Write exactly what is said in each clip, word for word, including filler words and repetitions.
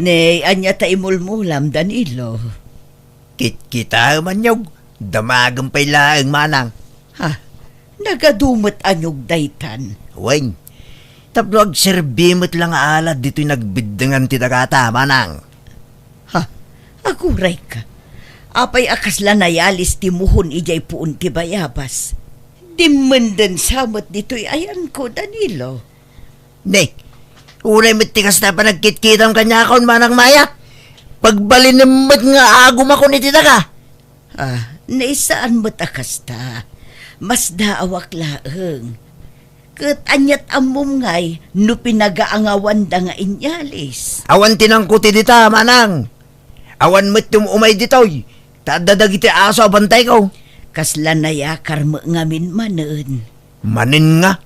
Ne, ania ta imulmulam, Danilo? Kitkitaem, anyog. Damagem pay laeng, manang. Ha? Nagadu met anyog daytan? Wen, tapno agserbi met la nga alad ditoy nagbiddengan ti dagata, manang. Ha? Agurayka. Apay a kasla nayalis ti muhon idiay puon ti bayabas? Dimmenden sa met ditoy ayanko, Danilo. Ne, uray met ti kasta panagkitkitam kaniakon, manang mayat. Pagbalinem met nga agumakon iti daga. Ah, ne, saan met a kasta. Masdaawak laeng. Ket aniat ammom ngay no pinagaangawanda nga inyalis? Awan ti nangkuti dita, manang. Awan met ti um-umay ditoy. Ta adda dagiti aso a bantayko. Kasla nayakar met ngamin manen. Manen nga?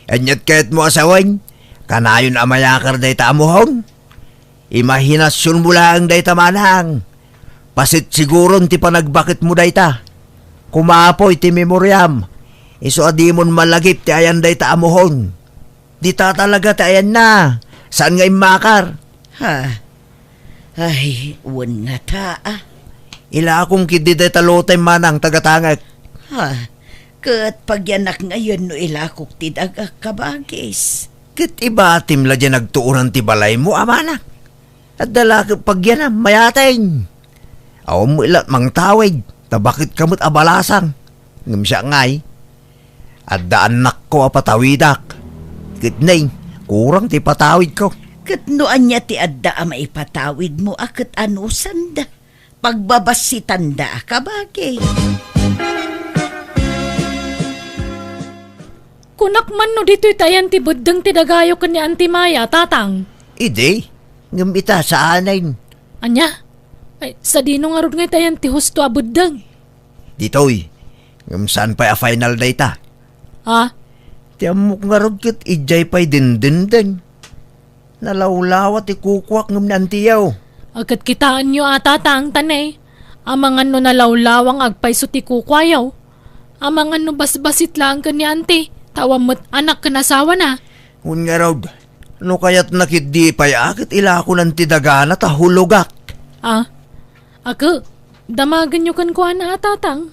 Aniat kayatmo a sawen? Kanayon a mayakar dayta a muhon? Imahinasionmo laeng dayta, manang. Pasit siguron ti panagbaketmo dayta. Kumapoy ti memoriam. Isu a dimon malagip ti ayan dayta a muhon. Dita talaga ti ayanna. Saan nga immakar? Ha? Ay, wen ngata, ah. Ilakong ketdi dayta lotay, manang, tagatangek. Ha? Ket pagyanak ngayen no ilakok ti dagak, kabagis. Ket ibatim la diay nagtuonan ti balaymo, a manang. Adda la ket pagyanam, mayateng. Awan met la mangtawid, ta baket ka met a balasang. Ngem siak ngay, adda annakko a patawidak. Ket nay, kurang ti patawidko. Ket no ania ti adda a maipatawidmo a ket anusanda? Pagbabassitanda a kabagi. Kunak man no ditoy ti ayan ti beddeng ti dagayo ken ni Auntie Maya, Tatang. Idi, ngem ita, saanen. Ania? Ay, sadino ngarud nga ita ayan ti husto a beddeng? Ditoy, ngem saan pay a final dayta. Ha? Ti ammok ngarud ket idiay pay dindindeng. Nalawlawa ti kukuak ngem ni Antiyo. Ket kitaenyo a, Tatang, ta ne, amangan no nalawlawa nga agpayso ti kukuayo. Amangan no basbasit laeng ken ni Anti, ta awan met anak ken asawana. Wen ngarud, no kayatna ketdi pay a ket ilakonan ti dagana ta hulogak. Ah, ket, damagenyo kenkuana a, Tatang.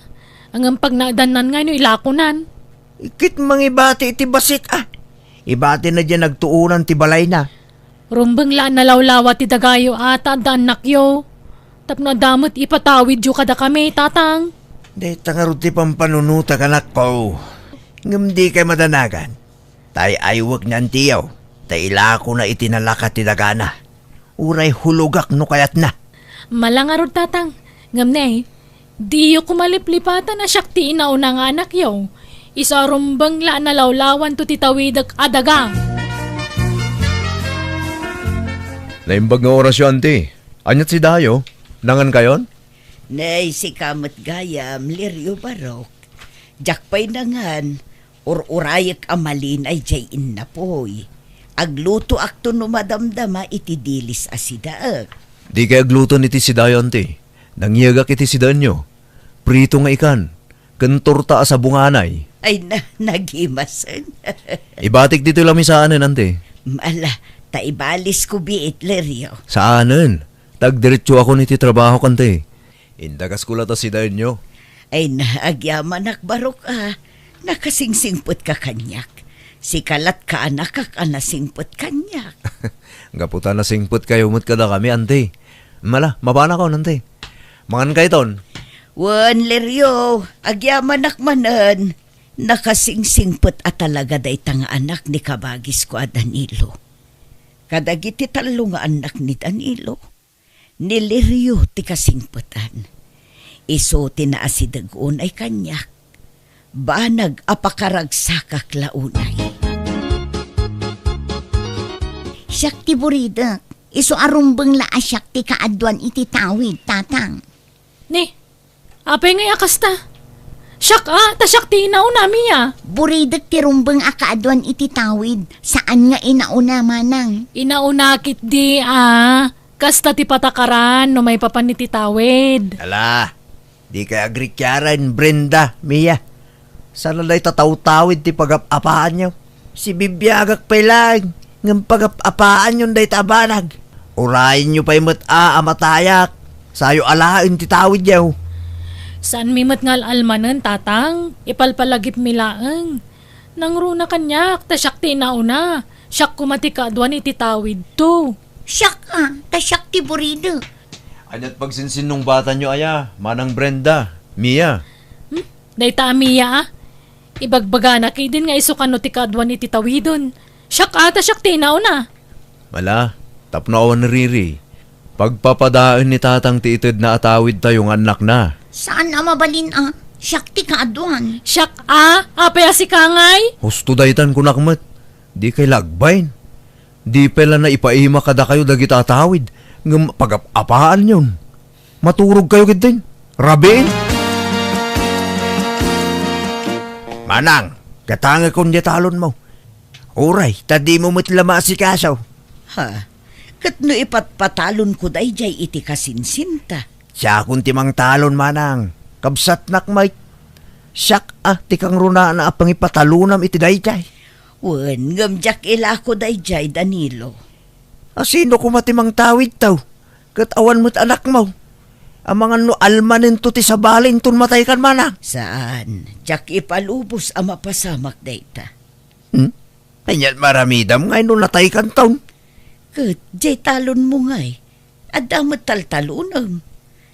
Ngem pagnaedannan ngay no ilakonan. Ket mangibati iti bassit, ah. Ibatina diay nagtuonan ti balayna. Rumbeng la a nalawlawa ti dagayo a ta adda annakyo. Tapno adda met ipatawidyo kadakami, Tatang. Dayta ngarud ti pampanunotak, anakko. Ngem dikay madanagan. Ta ay-aywek ni Antiyo, ta ilakona iti nalaka ti dagana. Uray hulogak no kayatna. Mala ngarud, Tatang. Ngem ne, diyo koma liplipatan a siak ti inauna nga anakyo. Isu a rumbeng la a nalawlawanto ti tawidek a daga. Naimbag nga orasyo, Anti. Aniat si Dayo? Nangankayon? Nay, sika met gayam, Lirio Barok. Diak pay nangan, ur-urayek a malinay diay innapoy. Aglutoakto no madamdama iti dilis a sidaek. Dikay agluton iti sidayo, Anti. Nangiagak iti sidaenyo. Prito nga ikan, ken torta a sabunganay. Ay na, nagimasen. Ibatik ditoy lamisaanen, Anti. Ala, ta ibalisko biit, Lirio. Saanen. Ta agdiretsoakon iti trabahok, Anti. Indagasko la ta sidaenyo. Ay na, agyamanak, Barok, a. Nakasingsingpetka kaniak. Sika lat kaanakak a nasingpet kaniak. Gapu ta nasingpetkayo met kadakami, Anti. Mala, mapanakon, Anti. Mangankayton. Wen, Lirio, agyamanak manen. Nakasingsingpet a talaga dayta nga anak ni kabagisko a Danilo. Kadagiti tallo nga annak ni Danilo, ni Lirio ti kasingpetan. Isu ti naasideg unay kaniak. Banag a pakaragsakak la unay. Siak ti buridek. Isu a rumbeng la a siak ti kaaduan iti tawid, Tatang. Ni, apay ngay a kasta? Siak a, ta siak ti inauna, Mia. Buridek ti rumbeng a kaaduan iti tawid, saan nga inauna, manang. Inauna ketdi a, kasta ti patakaran no maipapan iti tawid. Ala, dikay agrikiaren, Brenda, Mia. Saan a dayta tawtawid ti pagap-apaanyo. Sibibiagak pay laeng, ngem pagap-apaanyon dayta a banag. Urayenyo pay met a, a matayak. Sayo alaen ti tawidyo. Saanmi met nga al-almanen, Tatang. Ipalpalagipmi laeng. Nangruna kaniak, ta siak ti inauna. Siak koma ti kaaduan iti tawidto. Siak a, ta siak ti buride. Aniat pagsinsinnungbatanyo aya, Manang Brenda, Mia? Hmm? Dayta a Mia a? Ibagbagana ketdin nga isu kano ti kaaduan iti tawiden. Siak a, ta siak ti inauna. Ala, tapno awan riri. Pagpapadaen ni Tatang ti itedna a tawidtayo nga annakna. Saan a mabalin a, siak ti kaaduan. Siak a, apay a sika ngay? Husto daytan kunak met. Dikay la agbain. Di pay la naipaima kadakayo dagita a tawid, ngem pagap-apaanyon. Maturogkayo ketdin. Rabiin. Manang, gatangekon diay talonmo. Uray, ta dimo met la maasikaso. Ha? Ket no ipatpatalonko daydiay iti kasinsinta? Siakon ti mangtalon, Manang. Kabsatnak met. Siak a ti kangrunaan a pangipatalonam iti daydiay. Wen, ngem diak ilako daydiay, Danilo. A, sino koma ti mangtawidto? Ket awan met anakmo. Amangan no almanento ti sabali inton mataykan, Manang. Saan, diak ipalubos a mapasamak dayta. Hmm? Aniat maaramidam ngay no nataykanton? Ket diay talonmo ngay, adda met taltalonem.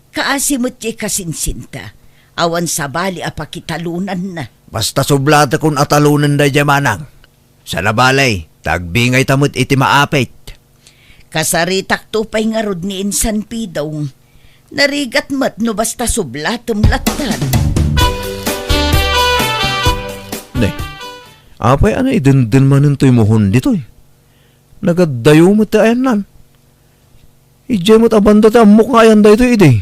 Kaasi met diay kasinsinta, awan sabali a pakitalonanna. Basta sublatekon a talonen daydiay, Manang. Sana balay, ta agbingayta met iti maapit. Kasaritakto pay ngarud ni insan Pidong. Narigat met no basta sublatem lattan. Ne, apay a naidenden manentoy muhon ditoy? Nagaddayo met ti ayannan. Idiay met a banda ti ammok nga ayan daytoy idi.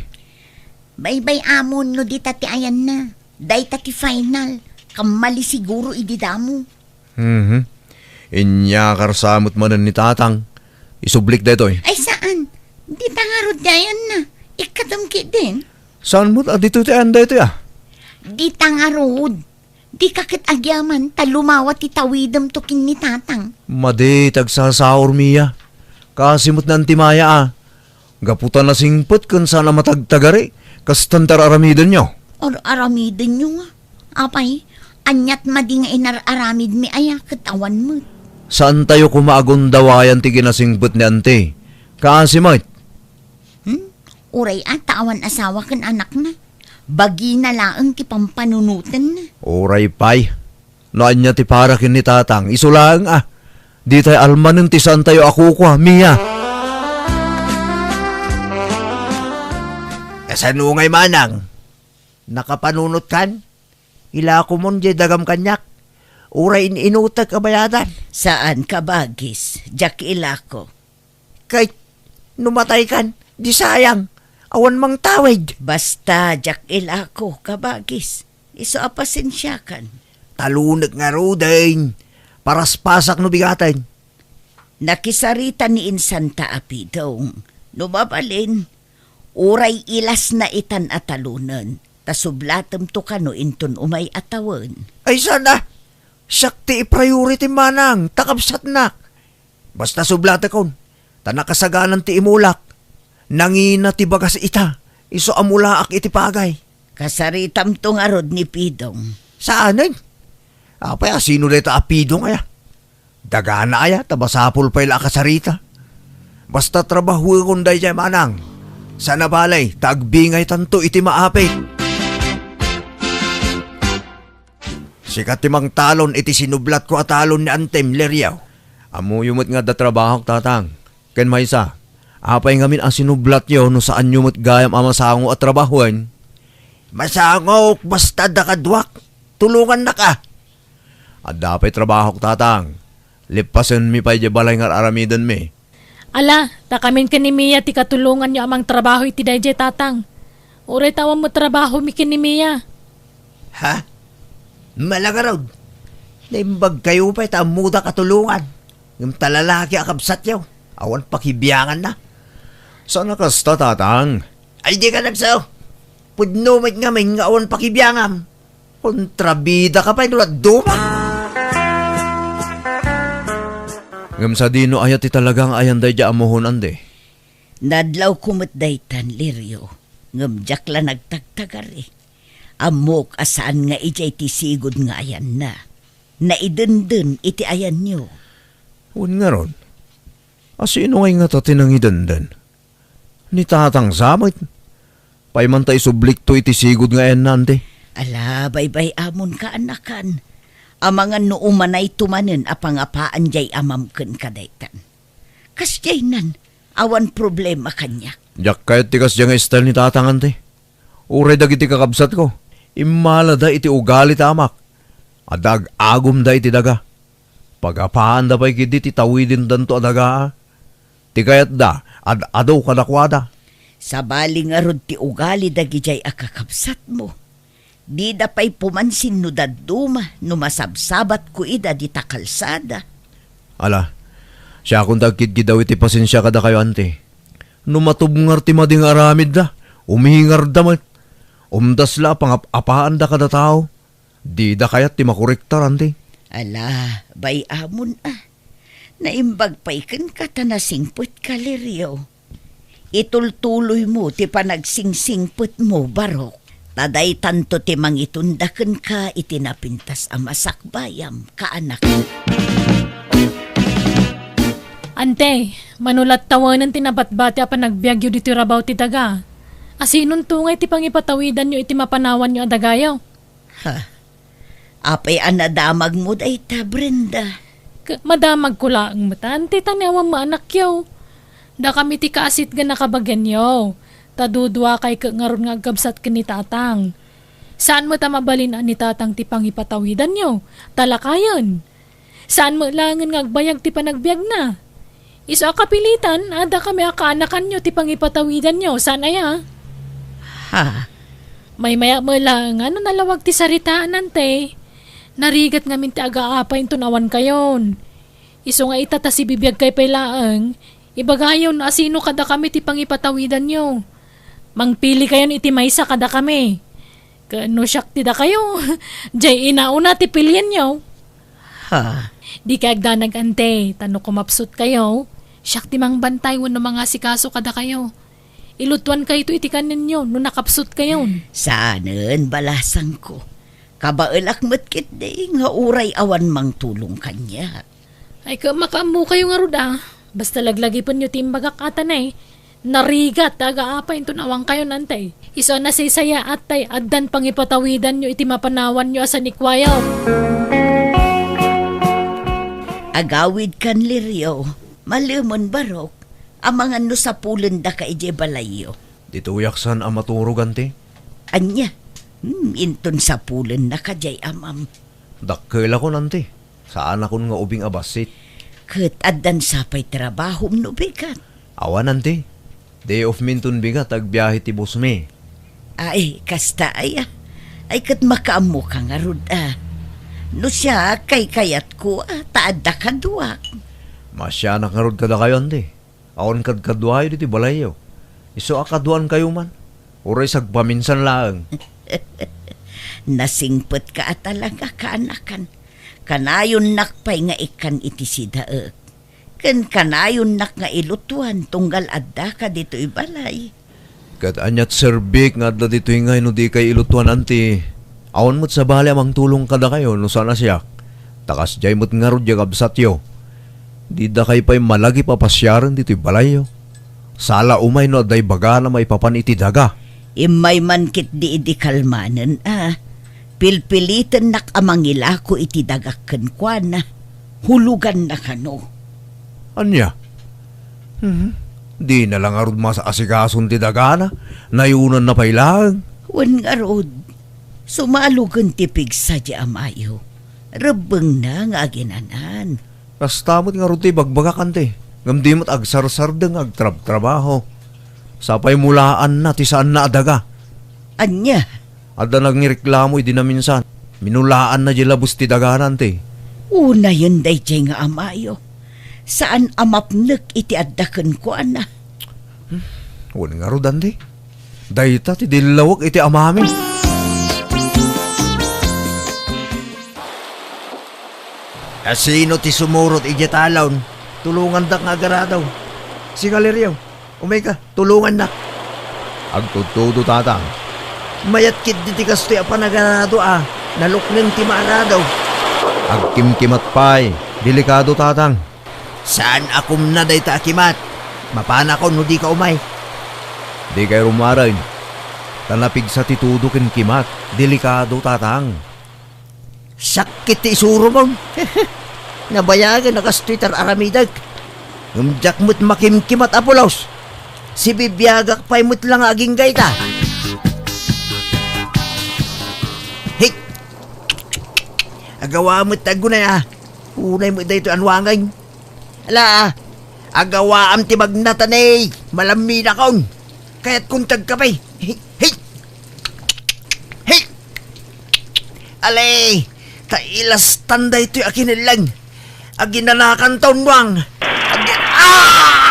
Baybay-amon no dita ti ayanna. Dayta ti final. Kammali siguro idi damo. Mhm. Inyakar sa met manen ni Tatang. Isublik daytoy. Ay, saan? Dita ngarud ti ayanna. Ikkatem ketdin. Saan met a ditoy ti ayan daytoy a? Dita ngarud. Dika ket agyaman ta lumawa ti tawidemto ken ni Tatang. Madi ti agsasaur, Mia. Kaasi met ni Anti Maya a. Gapu ta nasingpet ken saan a matagtagari, kastan ti ar-aramidenyo. Ar-aramidenyo nga? Apay, aniat madi nga inar-aramidmi aya ket awan met. Saantayo koma a gundawayan ti kinasingpet ni Anti. Kaasi met. Hmm? Uray a ta awan asawa ken anakna. Bagina laeng ti pampanunotenna. Uray pay. No ania ti para ken ni Tatang, isu laeng a. Ditay almanen ti saantayo a kukua, Mia. Kasano ngay, Manang? Nakapanunotkan? Ilakomon diay dagam kaniak. Uray in-inutek a bayadan. Saan, kabagis. Diak ilako. Ket no mataykan, di sayang, awan mangtawid. Basta, diak ilako, kabagis. Isu a pasensiakan. Talonek ngaruden. Paraspasak no bigaten. Nakisarita ni insanta a Pidong. No mabalin, uray ilasna itan a talonen, ta sublatemto kano inton umay a tawen. Ay, saan a? Siak ti i-priority, Manang, ta kabsatnak. Basta sublatekon, ta nakasaganan ti imulak. Nangina ti bagas ita, isu a mulaak iti pagay. Kasaritamto ngarud ni Pidong. Saanen? Apay a sino dayta a Pidong aya? Dagana aya, ta masapul pay la a kasarita. Basta trabahuekon daydiay, Manang. Sana balay, ta agbingaytanto iti maapit. Sika ti mangtalon iti sinublatko a talon ni Antem, Leriaw. Ammoyo met nga adda trabahok, Tatang. Ken maysa, apay ngamin a sinublatyo no saanyo met gayam a masango a trabahuen? Masangok, basta adda kaduak. Tulongannak a. Adda pay trabahok, Tatang. Lippasenmi pay diay balay nga ar-aramidenmi. Ala, ta kamin ken ni Mia ti katulonganyo a mangtrabaho iti daydiay, Tatang. Uray ta awan met trabahomi ken ni Mia. Ha? Mala ngarud. Naimbagkayo pay ta ammodak a tulongan. Ngem ta lalaki a kabsatyo. Awan pakibianganna. Saan a kasta, Tatang? Ay, dika nagsaw. Pudno met ngamin nga awan pakibiangam. Kontrabidaka pay no dadduma. Ngem sadino aya ti talaga nga ayan daydiay a muhon, Ante? Nadlawko met daytan, Lirio, ngem diak la nagtagtagari. Ammok a saan nga idiay ti sigud nga ayanna. Naidenden iti ayanyo. Wen ngarud, asino ngay ngata ti nangidenden? Ni tatang sa met. Paimanta isublikto iti sigud nga ayanna, anti. Ala, baybay-amon, kaanakan. Amangan no umanayto manen a pangapaan diay amam kenka daytan. Kasdiaynan, awan problema kaniak. Diak kayat ti kasdiay nga style ni tatang, anti. Uray dagiti kakabsatko, immalada iti ugali ti amak. Adda ag-agumda iti daga. Pagapaanda pay ketdi ti tawidendanto a daga. Ti kayatda, ad-adu kadakuada. Sabali ngarud ti ugali dagidiay a kakabsatmo. Dida pay pumansin no dadduma no masabsabatko ida dita kalsada. Ala, siakon ti agkidkidaw iti pasensia kadakayo, anti. No matubngar ti madi nga aramidda, umingarda met. Umdas la a pangap-apaanda kada tao. Dida kayat ti makorektar, anti. Ala, bay-amon a. Naimbag pay kenka ta nasingpetka, Lirio. Itultuloymo ti panagsingpetmo, Barok. Ta daytanto ti mangitunda kenka iti napintas a masakbayam, kaanak. Ante, mano la't tawanen ti nabatbati a panagbiagyo ditoy rabaw ti daga? Asinonto ngay ti pangipatawidanyo iti mapanawanyo a dagayo? Ha? Apay a nadamagmo dayta, Brenda? K-, madamagko laeng met, anti, ta ni awan met anakyo. Dakami ti kaasitgan a kabagianyo. Ta duduakay ket ngarud nga agkabsat ken ni tatang. Saan met a mabalin a ni tatang ti pangipatawidanyo, ta lakayen. Saan met laengen nga agbayag ti panagbiagna. Isu a kapilitan, adda kami a kaanakanyo ti pangipatawidanyo, saan aya? Ha? Maymayak met laeng a no nalawag ti saritaan, ante. Narigat ngamin ti agaapay inton awankayon. Isu nga ita ta sibibiagkay pay laeng, ibagayon no asino kadakami ti pangipatawidanyo. Mangpilikayon iti maysa kadakami. Ket no siak ti dakayo, diay inauna ti pilienyo. Ha? Dikay agdanag, ante, ta no kumapsutkayo, siak ti mangbantay wenno mangasikaso kadakayo. Ilutuankayto iti kanenyo no nakapsutkayon. Saanen, balasangko. Kabaelak met ketdi nga uray awan mangtulong kaniak. Ay, ket makaammokayo ngarud a. Basta laglagipenyo ti imbagak a, ta nay, narigat ti agaapay inton awankayon, ante. Isu a nasaysayaat tay addan pangipatawidanyo iti mapanawanyo a sanikuayo. Agawidkan, Lirio, malemen, Barok, amangan no sapulendaka idiay balayyo. Ditoyak saan a maturog, anti. Ania? Hmm, inton sapulennaka diay amam. Dakkelakon, anti. Saanakon nga ubing a bassit. Ket addan sa pay trabahom no bigat? Awan, anti. Day off mi inton bigat, agbiahe ti boss mi. Ay, kasta aya. Ay, ket makaammoka ngarud a. No siak, kaykayatko a, ta adda kaduak. Maasianak ngarud kadakayo, anti. Awan kadkaduayo ditoy balayyo. Isu a kaduaankayo man. Uray sagpaminsan laeng. Nasingpetka a talaga, kaanakan. Kanayonnak pay nga ikkan iti sidaek. Ken kanayonnak nga ilutuan tunggal addaka ditoy balay. Ket ania ti serbik nga adda ditoy ngay no dikay ilutuan, anti? Awan met sabali a mangtulong kadakayo no saan a siak. Ta kasdiay met ngarud diay kabsatyo. Didakay pay malagip a pasiaren ditoy balayyo. Sala umay no adda ibagana maipapan iti daga. Immay man ketdi idi kalmanen a. Pilpilitennak a mangilako iti dagak kenkuana. Huluganna kano. Ania? Hmm? Dina la ngarud maas-asikason ti dagana, nayonanna pay laeng. Wen ngarud, sumalogen ti pigsa di amayo. Rebbengna nga aginanan. Kasta met ngarud ti ibagbagak, anti, ngem di met agsarsardeng nga agtrabtrabaho. Sapay mulaanna ti saanna a daga. Ania? Adda nangireklamo idi naminsan. Minulaanna di labes ti dagana, anti. Unayen daydiay nga amayo. Saan a mapnek iti adda kenkuana. Hmm, wen ngarud, anti. Dayta ti dillawek iti amami. Asino ti sumurot idiay talon? Tulongandak nga agaradaw. Sika, Lirio. Umayka, tulongannak. Agtudtudo, Tatang. Mayat ketdi ti kastoy a panagarado a nalukneng ti maarado. Agkimkimat pay. Delikado, Tatang. Saan a kumna dayta a kimat. Mapanakon no dika umay. Dikay rummuaren. Ta napigsa ti tudo ken kimat. Delikado, Tatang. Sakit ti isuromon. Nabayagen a kastoy ti ar-aramidek. Ngem diak met makimkimat a pulos. Sibibiagak pay met la nga agingga ita. Hik! Agawa met ti aggunay a. Unay met daytoy a nuangen. Ala, agawaam ti magnatan, eh. Malamminakon. Kayatkon ti agkape. Hik! Hik! Hik! Ale, ta ilastan daytoy a kinelleng. Aginanakan ta unnuang. Agi-, ah!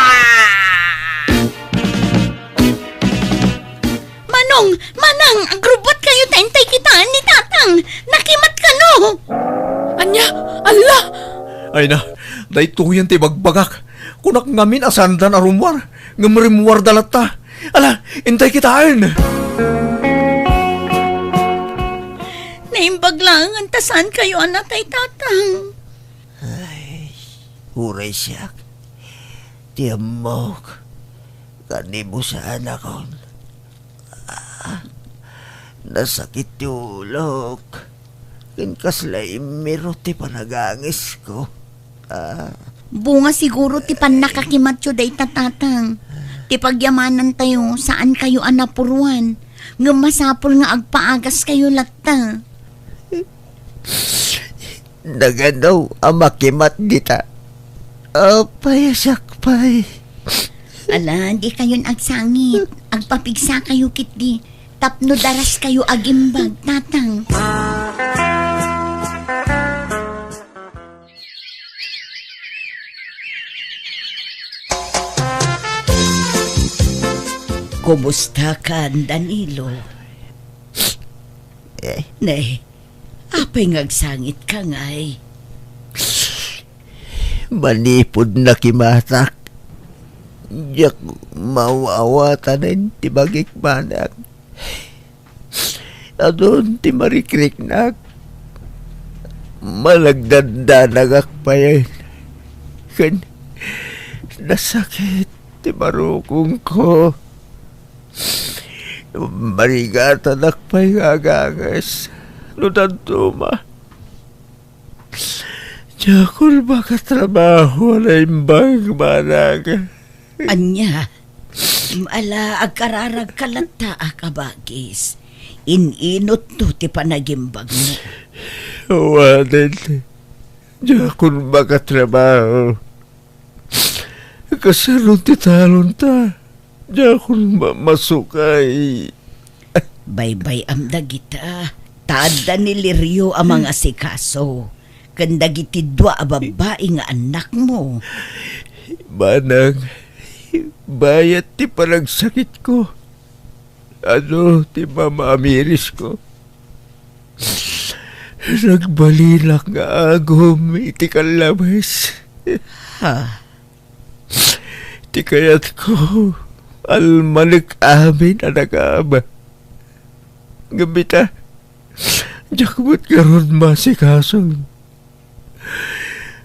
Manong, Manang, agrubbuat kayo ta intay kitaen ni Tatang. Nakimat kano. Ania? Alla! Ay na, daytoyen ti bagbagak. Kunak ngamin a saanda a rummuar, ngem rimmuarda latta. Ala, intay kitaen. Naimbag laengen ta saan kayo a natay, Tatang. Ay, uray siak. Ti ammok, kanibusaanakon. Ah, nasakit ti ulok. Ken kasla immiro ti panagangesko. Ah. Bunga siguro ti pannakakimatyo dayta, Tatang. Ti pagyamanantayo, saan kayo a napuruan. Ngem masapul nga agpaagas kayo latta. Nagano a makimat dita? Apay a siak pay? Ala, di kayon agsangit. Agpapigsa kayo ketdi. Tapno daras kayo agimbag, Tatang. Kumusta ka, Danilo? Eh. Ne, apay nga agsangit ka ngay? Manipud nakimatak, diak maaw-awatanen ti bagik, manang. Adun ti marikriknak. Managdandanagak payen. Ken nasakit ti marukongko. Marigatanak pay nga aganges no dadduma. Diakon makatrabaho a naimbag, manang. Ania? Ala, agkararagka latta a kabagis. In-inutto ti panagimbagmo. Awanen, diakon makatrabaho. Kasano ti talonta? Diakon ma-, masukay. Baybay-am dagita. Ta adda ni Lirio a mangasikaso ken dagiti dua a babbai nga annakmo. Manang, bayat ti panagsakitko. Adu ti mamaamirisko. Nagbalinak nga agum iti kallabes. Ha? Ti kayatko, almanek amin a nakaaba. Ngem ita, diak met ngarud maasikaso.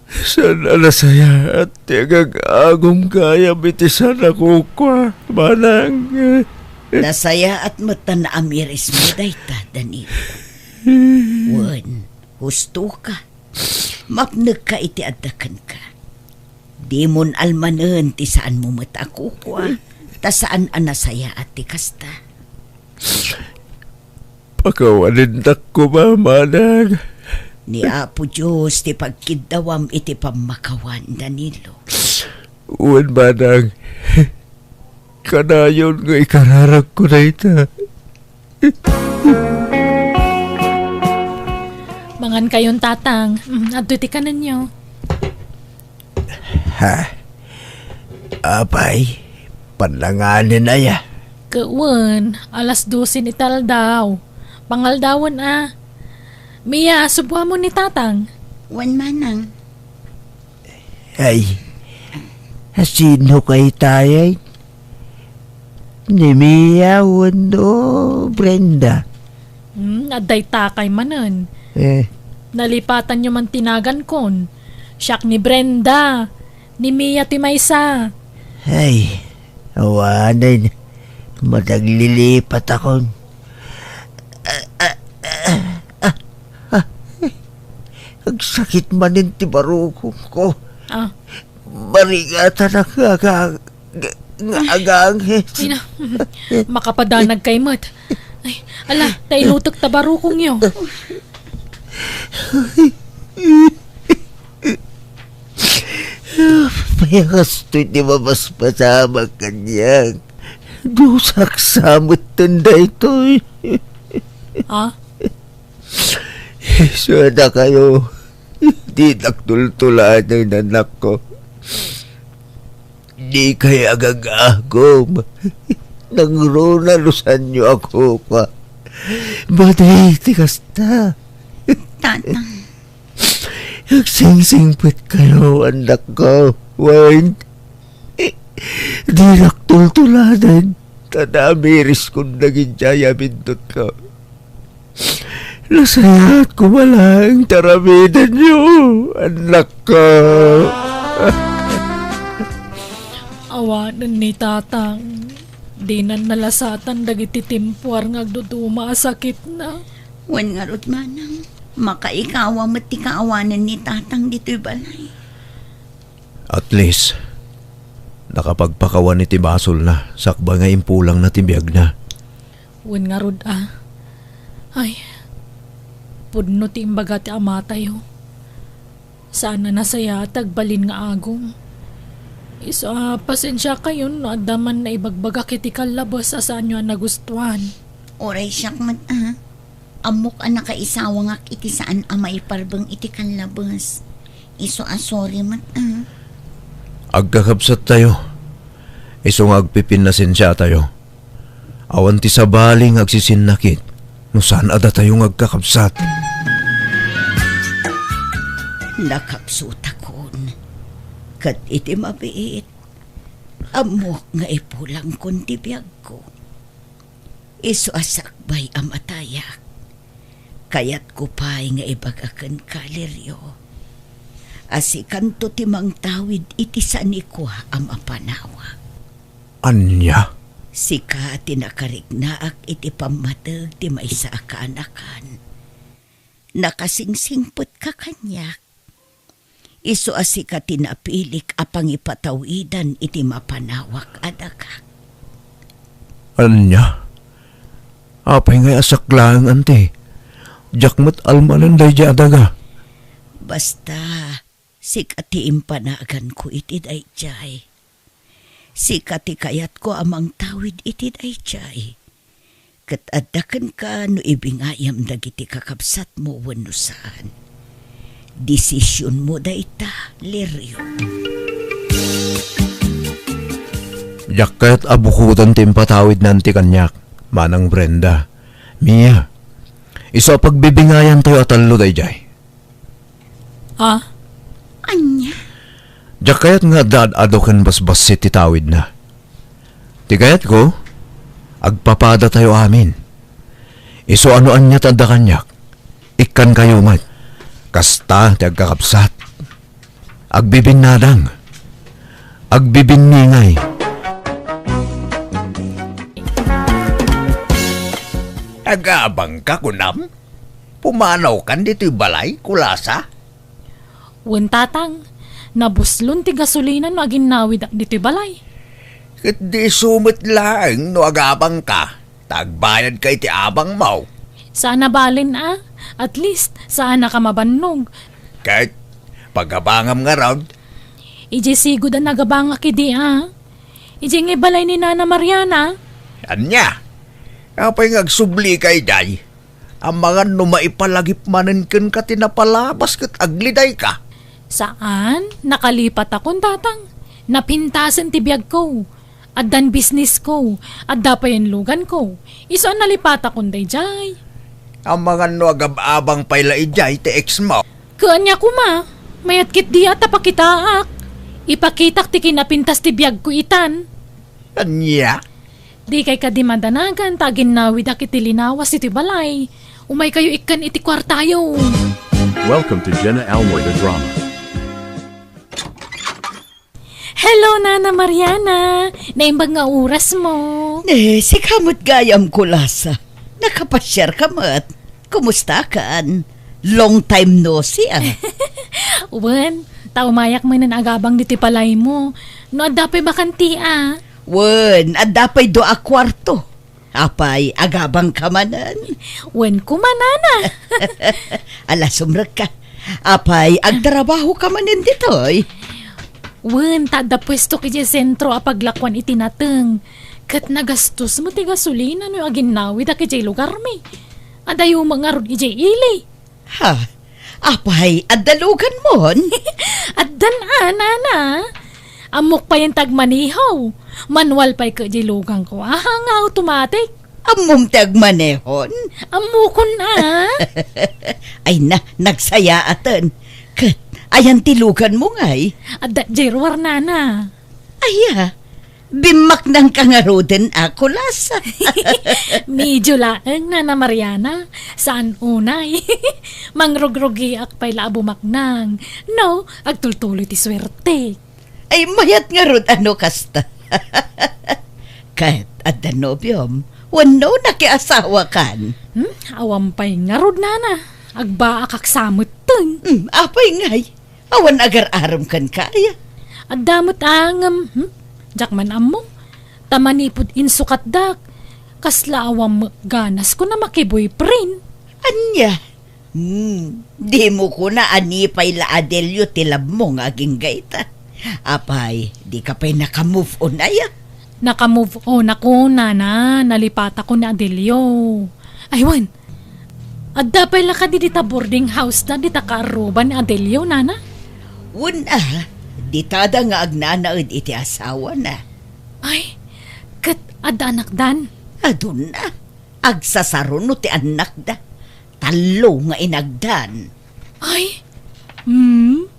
Saan a nasayaat ti agag-agum gayam iti saan a kukua, manang. Nasayaat met ta naamirismo dayta, Danilo. Wen, hustoka. Mapnekka iti adda kenka. Dimon almanen ti saanmo met a kukua, ta saan a nasayaat ti kasta. Pakawanendak koma, manang. Ni Apo Dios ti pagkiddawam iti pammakawan, Danilo. Wen, manang. Kanayon nga ikararagko dayta. Mangan kayon, Tatang. Mm, adtoy ti kanenyo. Ha? Apay, pannanganen aya? Ket wen, alas dosen iti aldaw. Pangaldawen a. Mia, subuamon ni Tatang. Wen, manang. Ay, sino kay tayay? ni Mia wenno Brenda? Hmm, adda itakay manen. Eh. Nalipatanyo man ti nagankon. Siak ni Brenda, ni Mia ti maysa. Ay, awanen. Madaglilipatakon. Ah, ah, ah, ah, ah. Agsakit manen ti barukongko. Ah. Marigatanak nga aga-, nga agangis. Ay na, makapadanag kay met. Ay, ala, ta inutek ta barukongyo. Apay a kastoy ti mabasbasamak kaniak? Dios, aksametten daytoy. Ha? Isu a dakayo, dinak tultuladen, annakko. Dikay agagagum. Nangruna no saanyo a kukua. Madi ti kasta. Tatang. Agsingsingpetkayo, annakko. Wen, dinak tultuladen, ta namiriskon dagidiay a bindutko. Nasayaat koma laeng ti aramidenyo, annakko. Awanen ni Tatang, dinan nalasatan dagiti timpuar nga agduduma a sakitna. Wen ngarud, manang, makaikawa met ti kaawanen ni Tatang ditoy balay. At least, nakapagpakawan iti basolna sakbay nga impulangna ti biagna. Wen ngarud a. Ay, pudno ti imbaga ti amatayo. Saan a nasayaat ti agbalin nga agum. Isu a pasensiakayon no adda man naibagbagak iti kallabes a saanyo a nagustuan. Uray siak met a. Ammok a nakaisawangak iti saan a maiparbeng iti kallabes. Isu a sorry met a. Agkakabsattayo. Isu nga agpipinnasensiatayo. Awan ti sabali nga agsisinnakit no saan a datayo nga agkakabsat. Nakapsutakon. Ket iti mabiit, ammok nga ipulangkon ti biagko. Isu a sakbay a matayak, kayatko pay nga ibaga kenka, Lirio, a sikanto ti mangtawid iti sanikua a mapanawak. Ania? Sika ti nakariknaak iti pammateg ti maysa a kaanakan. Nakasingsingpetka kaniak. Isu a sika ti napilik a pangipatawidan iti mapanawak a daga. Ania? Apay ngay a saklaeng, anti? Diak met almanen daydiay a daga. Basta, sika ti impanaganko iti daydiay. Sika ti kayatko a mangtawid iti daydiay. Ket adda kenka no ibingayam dagiti kakabsatmo wenno saan. Desisionmo dayta, Lirio. Diak kayat a bukoden ti impatawidna anti kaniak, Manang Brenda. Mia, isu a pagbibingayantayo a tallo daydiay. Ah? Ania? Diak kayat nga adda ad-adu ken basbassit ti tawidna. Ti kayatko, agpapadatayo amin. Isu a no ania ti adda kaniak, ikkankayo met. Kasta ti agkakabsat. Agbibinnadang. Agbibinningay. Agabangka, kunam? Pumanawkan ditoy balay, kulasa? Wen, Tatang, nabuslon ti gasolina no aginnawidak ditoy balay. Ket di isu met laeng no agabangka, ta agbayadka iti abangmo. Saan a balen a, at least, saanaka mabannog. Ket pagabangam ngarud? Idiay sigud a nagabangak idi a. Idiay ngay balay ni Nana Mariana. Ania? Apay nga agsublika idiay? Amangan no maipalagip manen kenka ti napalabas ket aglidayka. Saan, nakalipatakon, Tatang. Napintasen ti biagko. Addan bisnisko. Adda pay inluganko. Isu a nalipatakon daydiay. Amangan no agab-abang pay la idiay ti ex mo. Ket ania koma? Mayat ketdi a ta pakitaak. Ipakitak ti kinapintas ti biagko itan. Ania? Dikay kadi madanagan ta aginnawidak iti linawas iti balay. Umaykayo ikkan iti kuartayo. Welcome to Jenna Almoy the Drama. Hello, Nana Mariana. Naimbag nga oras mo. Eh, sika met gayam, Kulasa. Nakapasiar ka met. Kumusta kan? Long time no see, ah. Wen, ta umayak manen agabang ditoy balay mo. No adda pay bakanti, ah. Wen, adda pay dua a kuarto. Apay, agabang ka manen? Wen, kumanana. Ala, sumrek ka. Apay, agtrabaho ka manen ditoy? Wen, ta adda puesto idiay sentro a paglakuan iti nateng. Ket nagastos mo ti gasolina no aginnawidak idiay lugarmi. Adayo met ngarud idiay ili. Ha? Apay, adda luganmon? Addan a, nana. Ammok payen ti agmaneho. Manual pay ket diay luganko. Aha nga automatic? Ammom ti agmanehon? Ammokon a. Ay na, nagsayaaten. Ket, ayan ti luganmo ngay? Adda diay ruar, nana. Aya, bimmaknangka ngaruden a, Kulasa. Medyo laeng, Nana Mariana. Saan unay. Mangrugrugiak pay la a bumaknang. No, agtultuloy ti suerte. Ay, mayat ngarud a no kasta. Ket, adda nobiom? Wenno nakiasawakan? Hmm? Awan pay ngarud, nana. Agbaakak sa metten. Hmm, apay ngay? Awan agar-arem kenka aya? Adda met a ngem, hmm? Diak man ammo. Ta manipud insukatdak, kasla awan met ganasko a makiboyfriend. Ania? Hmm, dimo kuna a ni pay la Adelio ti labmo nga agingga ita. Apay, dika pay naka-move on aya? Naka-move on ako, nana. Nalipatakon ni Adelio. Ay, wen, adda pay la kadi dita boarding house-da dita kaarruba ni Adelio, nana? Wen a, ditada nga agnanaed iti asawana. Ay, ket adda anakdan? Aduna. Agsasaruno ti annakda. Tallo nga inagdan. Ay, hmm?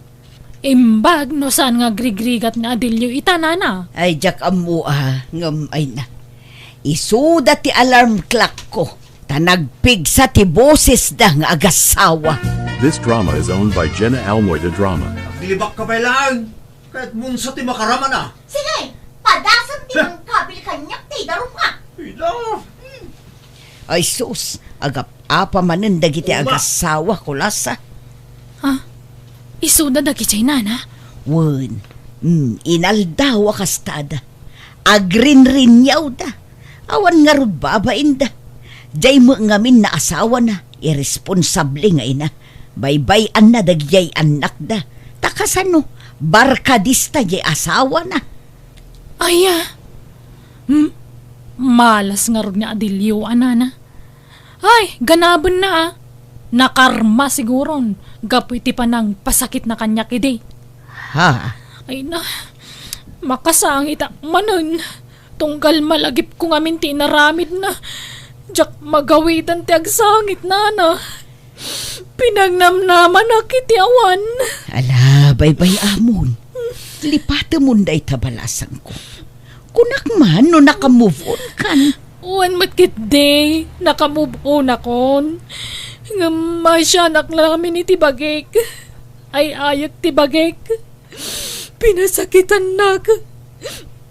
Imbag no saan nga agrigrigat ni Adelio ita, nana? Ay, diak ammo a, ngem ay na. Isuda ti alarm clock-ko, ta nagpigsa ti bosesda nga agassawa. This drama is owned by Jenna Almoy the Drama. Aglibakka pay laeng, ket munso ti makaramana. Sige, padasem ti mangkabil kaniak ti idarumka. Ida. Ay sus, agap-apa manen dagiti agassawa, Kulasa. Ha? Isuda dagiti nana? Wen, mm, inaldaw a kastada. Agrinriniawda. Awan ngarud babainda. Diay met ngamin naasawana, irresponsable nga ina. Baybay-anna dagiti annakda. Ta kasano, barkadista diay asawana. Aya. Hmm? Malas ngarud ni Adelio a nana. Ay, ganabenna a. Nakarma siguron gapu iti panangpasakitna kaniak idi. Ha? Ay na, makasangit manen. Tunggal malagipko ngamin ti inaramidna, diak magawitan ti agsangit, nana. Pinagnamnamanak iti awan. Ala, baybay-amon. Lipatemon dayta balasangko. Kunak man no naka-move on kan. Wen met ketdi, naka-move on akon. Ngem masianak lamin iti bagik. Ay-ayek ti bagik. Pinasakitannak.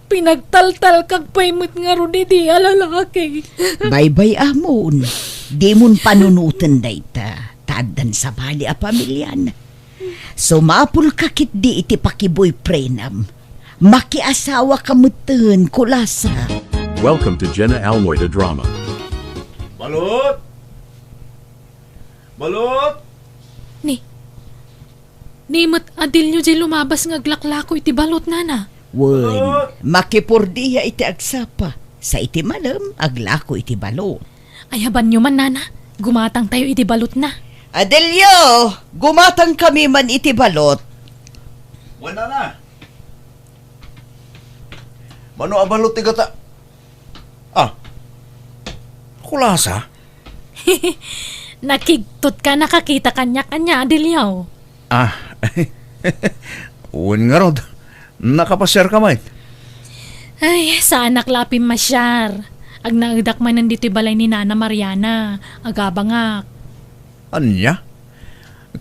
Pinagtaltalkak pay met ngarud idi a lalaki. Baybay-amon, dimon panunoten dayta, ta addan sabali a pamilian. Sumapulka ketdi iti pakiboyfriendam. Makiasawaka metten, Kulasa. Welcome to Jenna Almoy the Drama. Balot! Balot! Ni, ni met Adelio diay lumabas nga aglaklako iti balot, nana. Wen, makipurdiya iti agsapa. Sa iti malem, aglako iti balot. Ayabanyo man, nana. Gumatangtayo iti balotna. Adelio, gumatangkami man iti balot. Wen, nana. Mano a balot ti gata? Ah. Kulasa? Nakigtotka a nakakita kaniak ania, Adelio? Ah. Wen ngarud. Nakapasiarka met? Ay, saanak la a pimmasiar. Agnaedak manen ditoy balay ni Nana Mariana. Agabangak. Ania?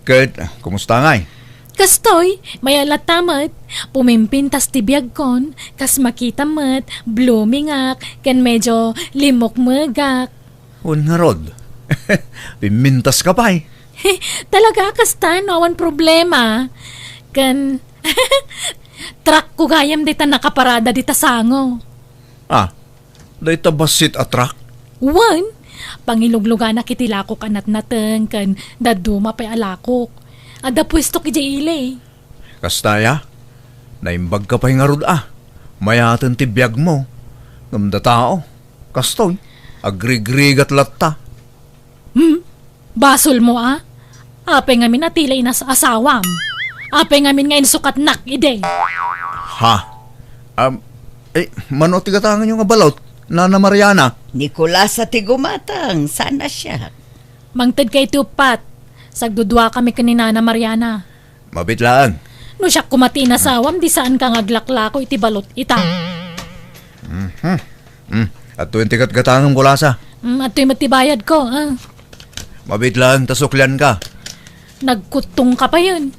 Ket, kumusta ngay? Kastoy, mayat latta met. Pumimpintas ti biagkon, kas makita met, bloomingak, ken medyo limukmegak. Wen ngarud. Pimmintaska pay. Talaga a kasta no awan problema. Ken, truckko gayam dayta nakaparada dita sango. Ah, dayta bassit a truck? Wen, pangilugluganak iti lakok a natnateng ken dadduma pay a lakok. Adda puestok idiay ili. Kasta aya? Naimbagka pay ngarud a. Mayaten ti biagmo. Ngem datao. Kastoy, agrigrigat latta. Hmm? Basolmo a? Apay ngamin a ti la inas-asawam? Apay ngamin nga insukatnak idi? Ha? Am, eh, mano ti gatanganyo nga balot, Nana Mariana? Nicolas a ti gumatang, saan a siak? Mangtedka iti uppat. Sagduduakami ken ni Nana Mariana. Mabit laeng. No siak koma ti inasawam, di saanka nga aglaklako iti balot ita. Mhm. Mm. Adtoyen ti gatgatangem, Kulasa. Mm, adtoy met ti bayadko, ah. Mabit laeng ta suklianka. Nagkuttongka payen.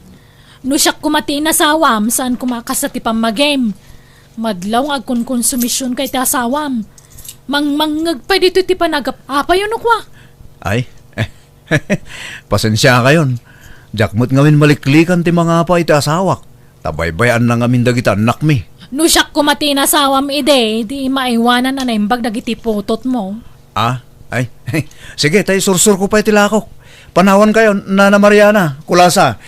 No siak koma ti inasawam, saan koma a kasta ti pammagim. Madlaw nga agkonkonsumisionka iti asawam. Mangmangngeg pay ditoy ti panagap-apayo no kua. Ay, pasensiakayon. Diak met ngamin maliklikan ti mangapa iti asawak. Ta baybay-anna ngamin dagiti annakmi. No siak koma ti inasawam idi, di maaywanan a naimbag dagiti putotmo. Ah, ay, sige, ta isursurko pay ti lakok. Panawankayo, Nana Mariana, Kulasa.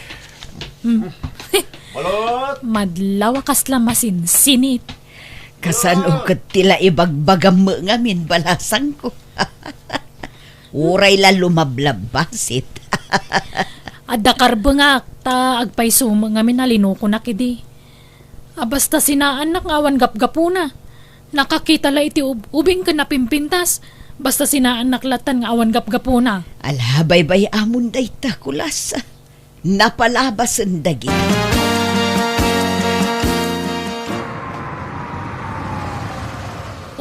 Hmm. Balot! Madlaw a kasla masinsinit. Kasano ket ti la ibagbagam met ngamin, balasangko? Uray la lumablabbasit. Adda karbengak, ta agpayso met ngamin a linokonak idi. A, basta sinaannak nga awan gapgapuna. Nakakita la iti ub-, ubing ken napimpintas. Basta sinaannak lattan nga awan gapgapuna. Ala, baybay-amon dayta, Kulasa. Napalabasen dagiti.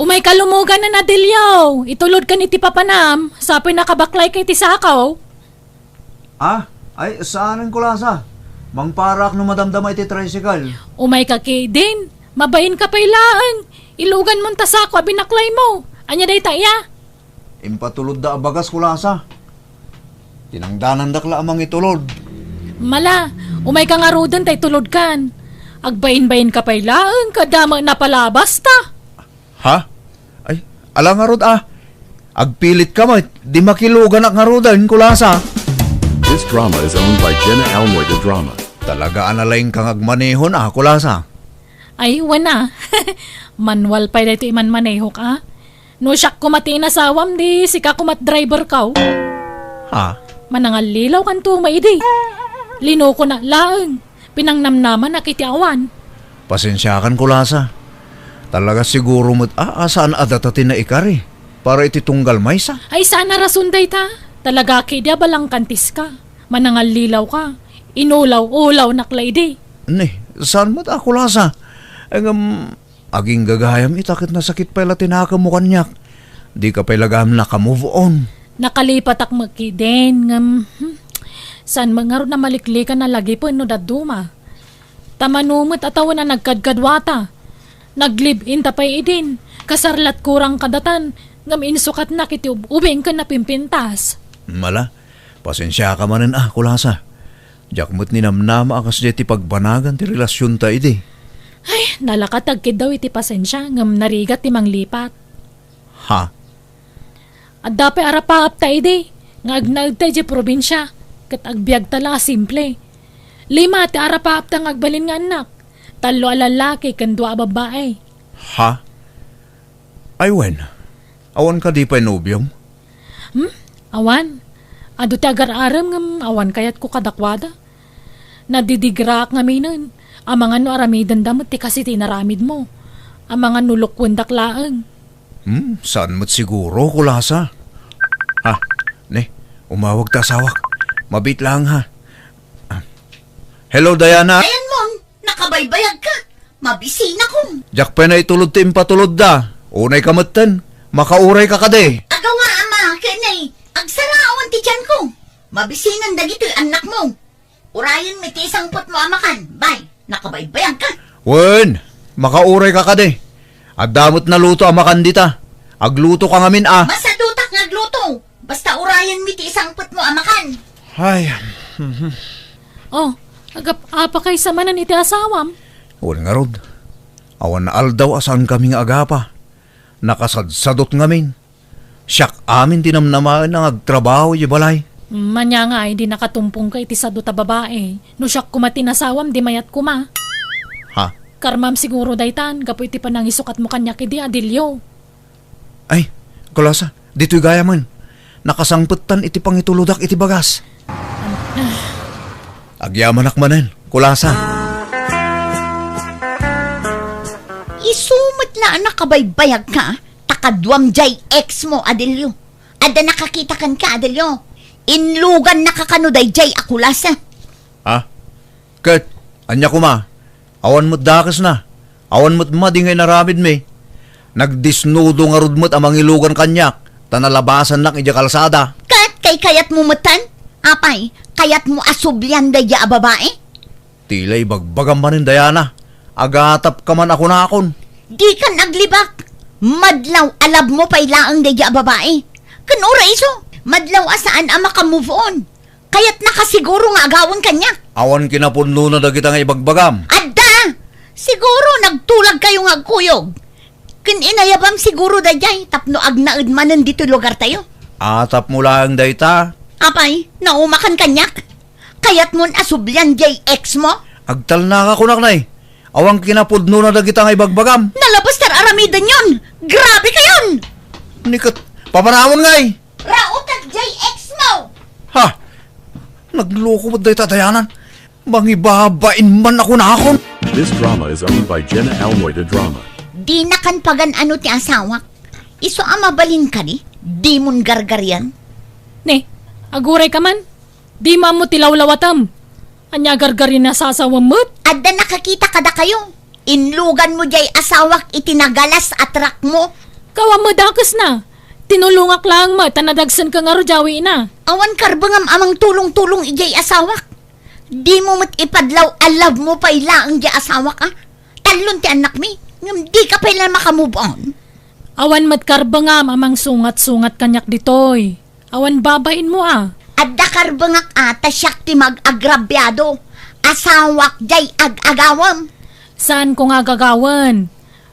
Umayka lumuganen, Adelio. Itulodkan iti papanam. Sa apoy nakabaklayka iti sakaw. Ah, ay, saanen, Kulasa. Mangparak no madamdama iti tricycle. Umayka ketdin. Mabainka pay laeng. Iluganmon ta sako a binaklaymo. Ania dayta, iya? Impatulodda a bagas, Kulasa. Tinangdanandak la a mangitulod. Mala, umayka ngaruden ta itulodkan. Agbainbainka pay laeng, kada met napalabasta. Ha? Ay, ala ngarud a. Agpilitka met, di makiluganak ngaruden, Kulasa. This drama is owned by Jenna Almoy de Drama. Talaga a nalaingka nga agmanehon a, Kulasa. Ay, wen a. Manual pay daytoy imanmanehok a. No siak koma ti inasawam, di sika koma't driverkaw. Ha? Manangallilaw kanto maidi. Linokonak laeng. Pinangnamnamanak iti awan. Pasensiakan, Kulasa. Talaga siguro met a, a saan a data ti naikari para iti tunggal maysa. Ay, saan a rason dayta. Talaga ketdi a balangkantiska. Manangallilaw ka. Inulaw-ulawnak la idi. Ni, saan met a, Kulasa? Ngem, agingga gayam ita ket nasakit pay la ti nakemmo kaniak. Dika pay la gayam naka-move on. Nakalipatak met ketdin, ngem, hmm, saan met ngarud a maliklikan a lagipen no dadduma. Ta mano met a tawen a nagkadkaduata. Nag-live-in ta pay idin. Kasar la't kurang kadatan, ngem insukatnak iti ub-, ubing ken napimpintas. Mala, pasensiaka manen a, Kulasa. Diak met ninamnama a kasdiay ti pagbanagan ti relasionta idi. Ay, nalaka ti agkiddaw iti pasensia, ngem narigat ti manglipat. Ha? Adda pay arapaapta idi, nga agnaedta idiay probinsia, ket agbiagta la a simple. Lima ti arapaapta nga agbalin nga annak, tallo a lallaki ken dua a babbai. Ha? Ay wen, awan kadi pay nobiom? Hmm? Awan. Adu ti agar-arem ngem awan kayatko kadakuada. Nadidigraak ngaminen. Amangan no aramidenda met ti kas iti inaramidmo. Amangan no lukwendak laeng. Hmm, saan met siguro, Kulasa? Ha? Ne, umawag ta asawak. Mabit lang, ha? Ah. Hello, Diana? Ayan, Mon. Nakabaybayag ka. Mabisinakom. Diak pay naitulod ti impatulodda. Unay ka metten. Makaurayka kadi. Agaw nga, ama, ken nay, agsarawan ti tianko. Mabisinan dagitoy annakmo. Urayenmi ti isangpetmo a makan. Bay, nakabaybayagka. Wen, makaurayka kadi. Adda met naluto a makan dita. Aglutoka ngamin a. Masadutak nga agluto. Basta urayenmi ti isangpetmo a makan. Ay. Oh, agap-, apakaysa manen iti asawam? Wen ngarud. Awan aldaw a saankami nga agapa. Nakasadsadot ngamin. Siak amin ti namnamaen nga agtrabaho idiay balay. Ania nga ay di nakatumpongka iti sadot a babai? No siak koma ti nasawam, di mayat koma. Ha? Karmam siguro daytan, gapu iti panangisukatmo kaniak idi, Adelio. Ay, kulasa, ditoy gayamen. Nakasangpettan iti pangitulodak iti bagas. Agyamanak manen, kulasa. Isu met la a nakabaybayagka, ta kaduam jay ex mo, Adelio. Adda nakakita kenka, Adelio. Inlugannaka kano dayjay a kulasa. Ha? Ket, ania koma? Awan met dakesna. Awan met madi nga inaramidmi. Nagdesnudo ngarud met a mangilugan kaniak, ta nalabasannak idiay kalsada. Ket kaykayatmo metten? Apay, kayatmo a sublian daydiay a babai? Ti la ibagbagam manen, Diana. Agatapka man a kunakon. Dikan aglibak. Madlaw a love mo pay laeng daydiay a babai. Ken uray isu, madlaw a saan a maka-move on. Kayatnaka siguro nga agawen kaniak. Awan kinapudnona dagita nga ibagbagam. Adda! Siguro nagtulagkayo nga agkuyog. Ken inayabam siguro daydiay tapno agnaed manen ditoy lugartayo. Atapmo laeng dayta. Apay, naumakan kaniak? Kayatmon a sublian jay ex mo? Agtalnaka kunak, nay. Awan kinapudnona dagita nga ibagbagam. Nalabas ta ar-aramidenyon! Grabe kayon! Ni ket, papanamon ngay! Rautek jay ex mo! Ha? Nagloko met dayta, Diana. Mangibabain man a kunakon. This drama is owned by Jenna Almoy de Drama. Dinakan pagan-ano ti asawak. Isu a mabalin kadi, dimon gargarian. Ne, agurayka man. Dimo ammo ti lawlawatem. Ania gargarian a sasawem met? Adda nakakita kadakayo. Inluganmo jay asawak iti nagalas a truck mo. Kawam met dakesna. Tinulongak laeng met ta nadagsenka ngarud a awiina. Awan karbengam a mangtulong-tulong idiay asawak. Dimo met ipadlaw a love mo pay laeng jay asawak a. Tallon ti annakmi, ngem dika pay la maka-move on. Awan met karbengam a mangsungat-sungat kaniak ditoy. Awan babainmo a. Adda karbengak a ta siak ti mag-agrabiado. Asawak jay ag-agawem. Saanko nga agagawen.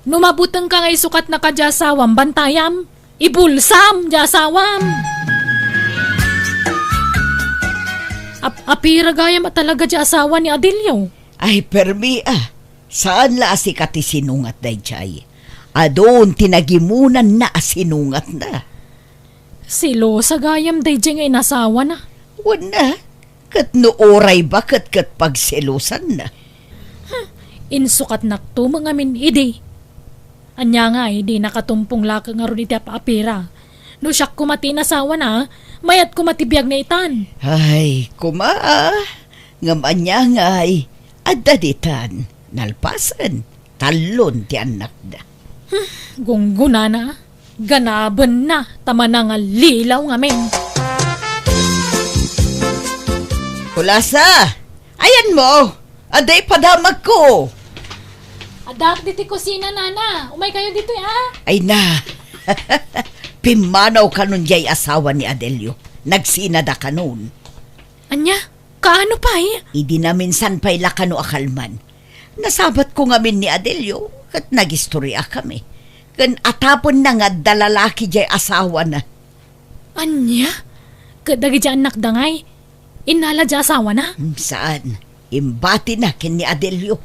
No mabutengka nga isukatnaka jay asawam, bantayam. Ibulsam jay asawam. Ap-, apira gayam a talaga jay asawa ni Adelio? Ay, permi a. Saan la a sika ti sinungat dayjay. Adun ti nagimunanna a sinungatna. Selosa gayam dayjay nga inasawana. Wen a, ket no uray baket ket pagselosanna. Hmm, insukatnakto met ngamin idi. Ania ngay, dinaka tumpong la ngarud iti ap-apira. No siak koma ti inasawana, mayat koma ti biag na itan. Ay, koma a. Ngem ania ngay, adda ditan, nalpasen, tallon ti annakda. Hmm, gunggonana, ganabenna, ta manangallilaw ngamin. Kulasa, ayanmo, adda ipadamagko. Addaak ditoy kusina, nana. Umaykayo ditoy, a. Ay na. Pimmanaw kanon jay asawa ni Adelio. Nagsinada kanon. Ania? Kaano pay? Idi naminsan pay la kano a kalman. Nasabatko ngamin ni Adelio, ket nagistoriakami. Ken atapenna nga adda lalaki jay asawana. Ania? Ket dagiti annakda ngay, innala jay asawana? Hmm, saan. Imbatina ken ni Adelio.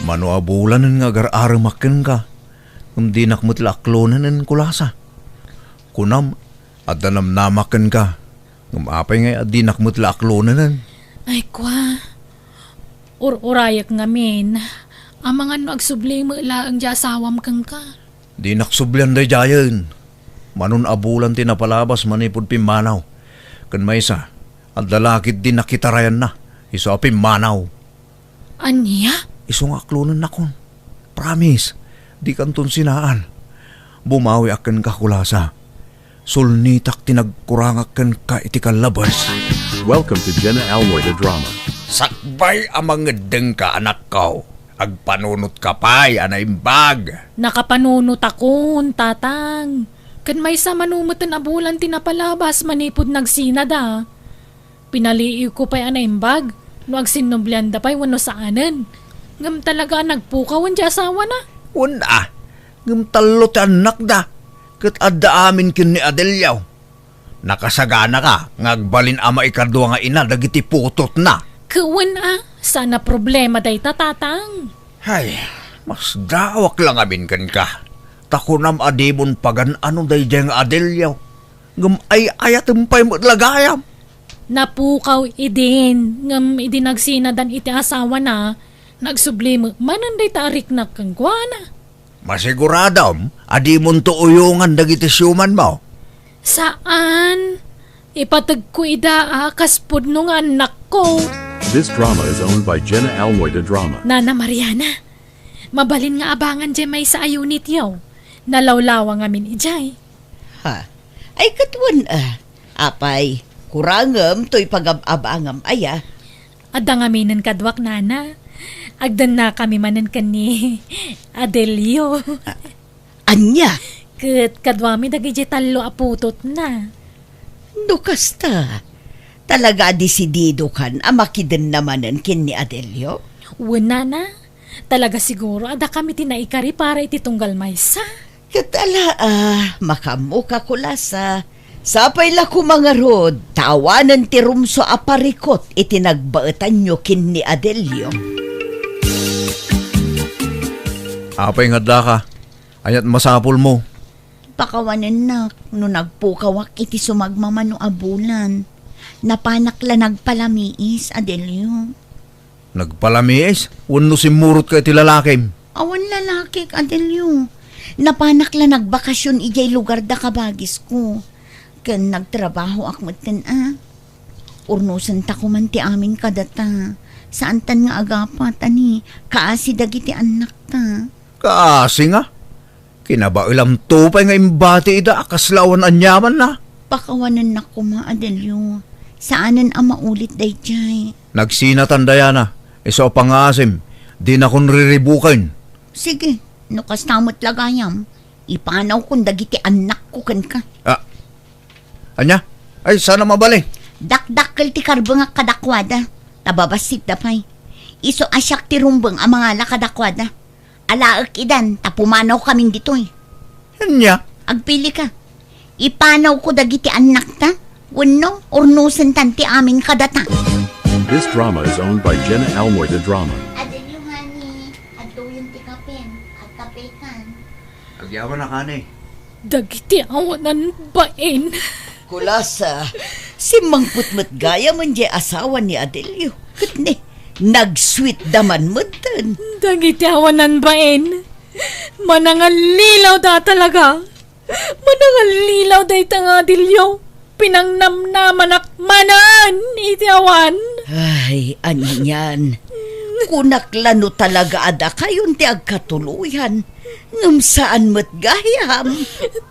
Mano a bulanen nga agar-aremak kenka, ngem dinak met la aklonen, Kulasa. Kunam, adda namnamak kenka, ngem apay ngay a dinak met la aklonen? Ay, kua. Ur-urayak ngamin. Amangan no agsubli met laeng jay asawam kenka. Dinak sublian daydiayen. Manon a bulan ti napalabas manipud pimmanaw. Ken maysa, adda la ketdi nakitarayanna, isu a pimmanaw. Ania? Isu nga aklonennakon. Promise, dikanton sinaan. Bumawiak kenka, Kulasa. Sulnitak ti nagkurangak kenka iti kallabes. Welcome to Jenna Almoy the Drama. Sakbay a mangeddengka, anakko. Agpanunotka pay a naimbag. Nakapanunotakon, tatang. Ken maysa manen meten a bulan ti napalabas manipud nagsinada. Pinaliiwko pay a naimbag no agsinnublianda pay wenno saanen. Ngem talaga a nagpukawen ti asawana. Wen a, ngem tallo ti annakda, ket adda amin ken ni Adelio. Nakasaganaka nga agbalin a maikadua nga ina dagiti putotna. Ket wen a, saan a problema dayta, tatang. Hay, masdaawak la ngamin kenka. Ta kunam a dimon pagan-ano daydiay nga Adelio. Ngem ay-ayatem pay met la gayam. Napukaw idin, ngem idi nagsinadan iti asawana, nagsubli met manen dayta a riknak kenkuana. Masiguradom a dimonto uyongan dagiti siumanmo? Saan. Ipateg ko ida a kas pudno nga annakko. This drama is owned by Jenna Almoy the Drama. Nana Mariana, mabalin nga abangan diay maysa a unit yo. Nalawlawa ngamin idiay. Ha? Ay, ket wen a. Apay, kurangem toy pagab-abangam aya? Adda ngaminen kaduak, nana. Agdennakami manen ken ni Adelio. A-, ania? Ket kaduami dagiti tallo a putotna. No kasta, talaga a desididokan a makidenna manen ken ni Adelio? Wen, nana. Talaga siguro a dakami ti naikari para iti tunggal maysa. Ket ala a, makaammoka, Kulasa. Sapay la koma ngarud, ta awanen ti rumsua a parikut iti nagbaetanyo ken ni Adelio. Apay nga addaka? Ania't masapulmo? Pakawanennak no nagpukawak iti sumagmamano a bulan. Napanak la nagpalamiis, Adelio. Nagpalamiis? Wenno simmurotka iti lalakim? Awan lalakik, Adelio. Napanak la nagbakasyon idiay lugarda kabagisko. Ken nagtrabahoak metten a. Urnosentako man ti amin kadata. Saantan nga agapat, ani, kaasi dagiti annakta. Kaasi nga? Kinabaelamto pay nga imbati ida a kasla awan aniamanna. Pakawanennak koma, Adelio. Saanen a maulit daydiay. Nagsinatan dayana, isu a pangngaasim, dinakon riribuken. Sige, no kasta met la gayam, ipanawkon dagiti annakko kenka. Ah, ania? Ay, saan a mabalin? Dakdakkel ti karbengak kadakuada, ta babassitda pay. Isu a siak ti rumbeng a mangala kadakuada. Alaek idan ta pumanawkamin ditoy. Ania? Agpilika. Ipanawko dagiti annakta, wenno urnosentan ti amin kadata. This drama is owned by Jenna Almoy the Drama. Adelio, honey, adtoyen ti kapem. Agkapekan. Agyaman a, honey. Dagiti awanan bain. Kulasa, simmangpet met gayam diay asawa ni Adelio. Ket ne, nagsweet da man metten. Dagiti awanan bain. Manangallilaw da talaga. Manangallilaw dayta nga Adelio. Pinangnamnamanak manen iti awan. Ay, anian. Kunak la no talaga a dakayon ti agkatuloyan. Ngem saan met gayam.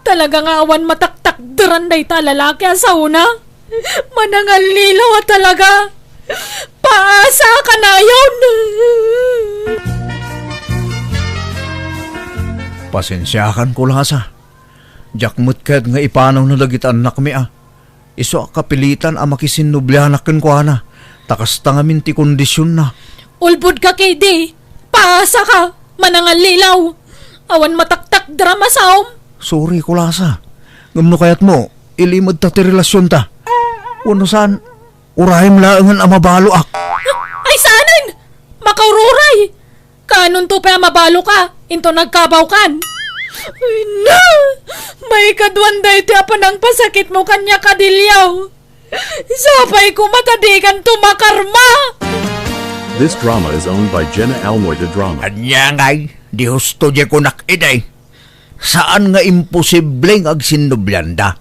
Talaga nga awan mataktakderan dayta a lalaki a saona. Manangallilaw a talaga. Paasa a kanayon. Pasensiakan, Kulasa. Diak met kayat nga ipanawna dagiti annakmi a. Isu a kapilitan a makisinnublianak kenkuana, ta kasta ngamin ti kondisionna. Ulbodka ketdi, paasaka, manangallilaw. Awan mataktakderam a saom. Sorry, Kulasa. Ngem no kayatmo, ilimedta ti relasionta. Wenno saan, urayem laengen a mabaloak. Ay, saanen! Makaururay! Kanonto pay a mabaloka, inton agkabawkan. Ay, na! Maikaduan daytoy a panangpasakitmo kaniak, Adelio. Sapay koma ta dikanto makarma! This drama is owned by Jenna Almoy the Drama. Ania ngay, di husto diay kunak idi. Saan nga imposible nga agsinnublianda.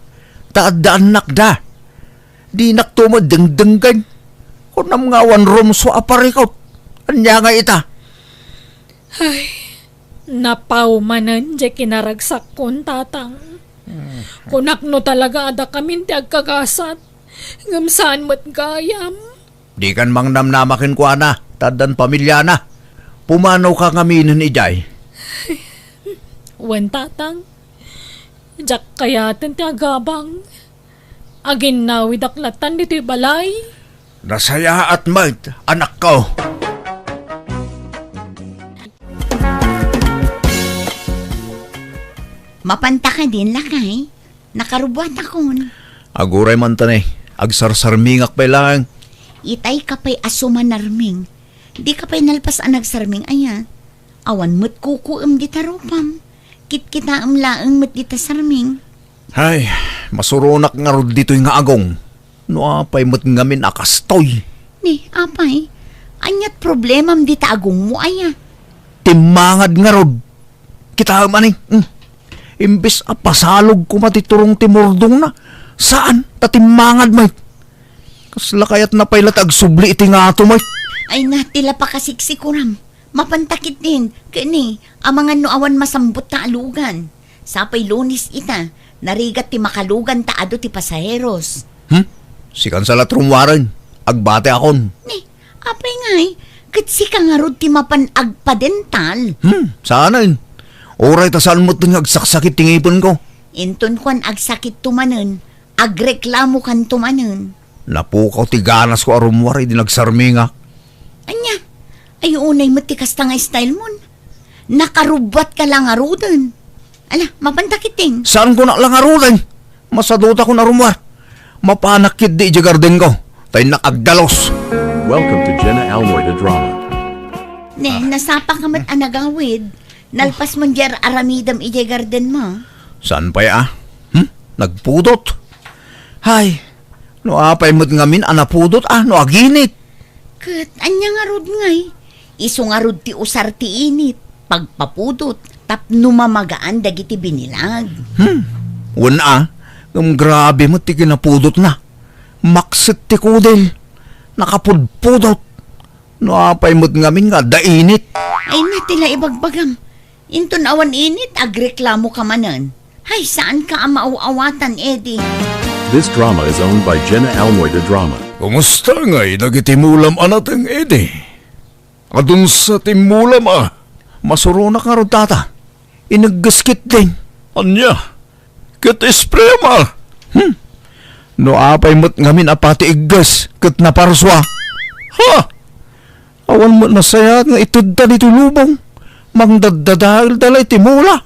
Ta adda annakda. Dinakto met dengdenggen. Kunam nga awan rumsua a parikut. Ania nga ita? Ay, napaw manen diay kinaragsakkon, Tatang. Kunak no talaga a dakamin ti agkagasat, ngem saan met gayam. Dikan mangnamnama kenkuana, ta addan pamiliana. Pumanoka ngaminen idiay. Wen, Tatang. Diak kayaten ti agabang. Aginnawidak latan ditoy balay. Nasayaat met, anakko. Mapanta kadin, lakay? Nakarubbuatakon. Aguray man ta ne, agsarsarmingak pay laeng. Itay ka pay a sumanarming. Dika pay nalpas a nagsarming aya. Awan met kukuem dita rupam. Kitkitaem laeng met dita sarming. Ay, masuronak ngarud ditoy nga agong. No apay met ngamin a kastoy. Ni, apay, ania't problemam dita agongmo aya? Timmangad ngarud. Kitaem ani, hmm. Imbes a pasalog koma ti turong ti murdongna, saan ta timmangad met. Kasla kayatna pay la ti agsubli iti ngato met. Ay na, ti la pakasiksikuram. Mapanta ketdin, ket ni, amangan no awan masambut ta alugan. Sapay Lunes ita, narigat ti makalugan ta adu ti pasaheros. Hmm? Sikan sa la ti rummuaren, agbatiakon. Ni, apay ngay, ket sika ngarud ti mapan agpadental? Hmm, saanen. Uray ta saan met nga agsaksakit ti ngipenko. Inton kuan agsakitto manen, agreklamokanto manen. Napukaw ti ganasko a rummuar idi nagsarmingak. Ania? Ay, unay met ti kasta nga style mon. Nakarubbuatka la ngaruden. Ala, mapanta ketdin. Saanko la ngaruden? Masadutakon a rummuar. Mapanak ketdi idiay gardenko. Ta innak agdalus. Welcome to Jenna Almoy the Drama. Ne, nasapaka met a nagawid. Nalpas mon diay aramidem idiay gardenmo. Saan pay a? Hmm? Nagpudot? Hay, no apay met ngamin a napudot a no aginit. Ket ania ngarud ngay? Isu ngarud ti usar ti init, pagpapudot, tapno mamagaan dagiti binilag. Hmm, wen a, ngem grabe met ti kinapudotna. Makset ti kudil, nakapudpudot. No apay met ngamin nga adda init. Ay na, ti la ibagbagam. Inton awan init, agreklamoka manen. Hay, saanka a maaw-awatan, Eddie. This drama is owned by Jenna Almoy the Drama. Kumusta ngay dagiti mulam a nateng, Eddie? Adunsa ti mulam a? Masuronak ngarud, tata. Inegges ketdin. Ania? Ket ispream a? Hmm. No apay met ngamin a pati igges ket naparsua. Ha? Awan met nasayaat nga itedda ditoy lubong. Mangdaddadaelda la iti mula.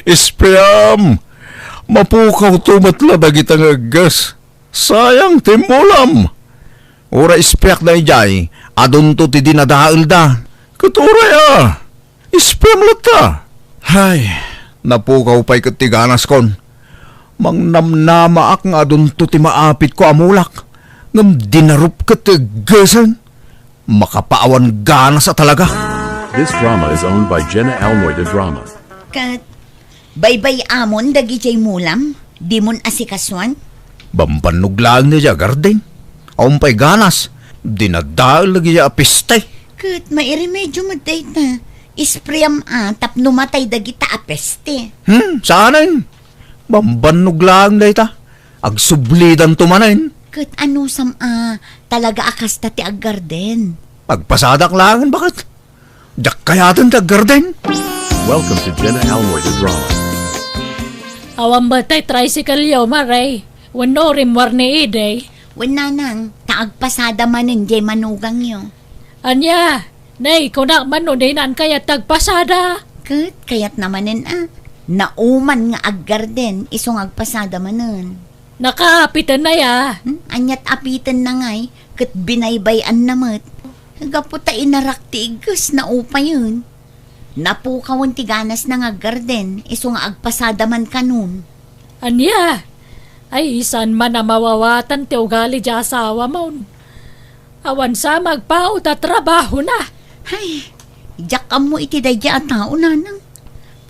Ispream! Mapukawto met la dagita nga agges. Sayang ti mulam! Uray ispreak daydiay, adunto ti dinadaelda. Ket uray a, ispream latta. Hay, napukaw pay ket ti ganaskon. Mangnamnamaak nga adunto ti maapitko a mulak, ngem dinarup ket ti eggesen. Makapaawan ganas a talaga. This drama is owned by Jenna Almoy the Drama. Ket baybay-amon dagidiay mulam, dimon asikasuan? Bambannog laeng daydiay a garden. Awan pay ganas, dinadael dagidiay a peste. Ket mairemedio met dayta, ispream a tapno matay dagita a peste. Hmm, saanen? Bambannog laeng dayta. Agsublidanto manen. Ket anusam a talaga a kasta ti aggarden? Agpasadak laengen, baket. Diak kayaten ti aggarden. Welcome to Jenna Almoy the Drama. Awan met tay tricycle-yo, Mare? Wenno rimmuar ni Ede? Wen, nanang, ta agpasada manen diay manugangyo. Ania? Nay, kunak man no dinan kayat ti agpasada. Ket kayatna manen a. Nauman nga aggarden, isu nga agpasada manen. Nakaapiten na ya. Hmm? Aniat apiten na ngay, ket binaybay-an na met. Gapu ta inarak ti igges, naupayen. Napukawen ti ganasna nga aggarden, isu nga agpasada man kanon. Ania? Ay, saan man a mawawatan ti ugali di asawamon. Awan sa magpaut a trabahona. Hay, diak ammo iti daydiay a tao, nanang.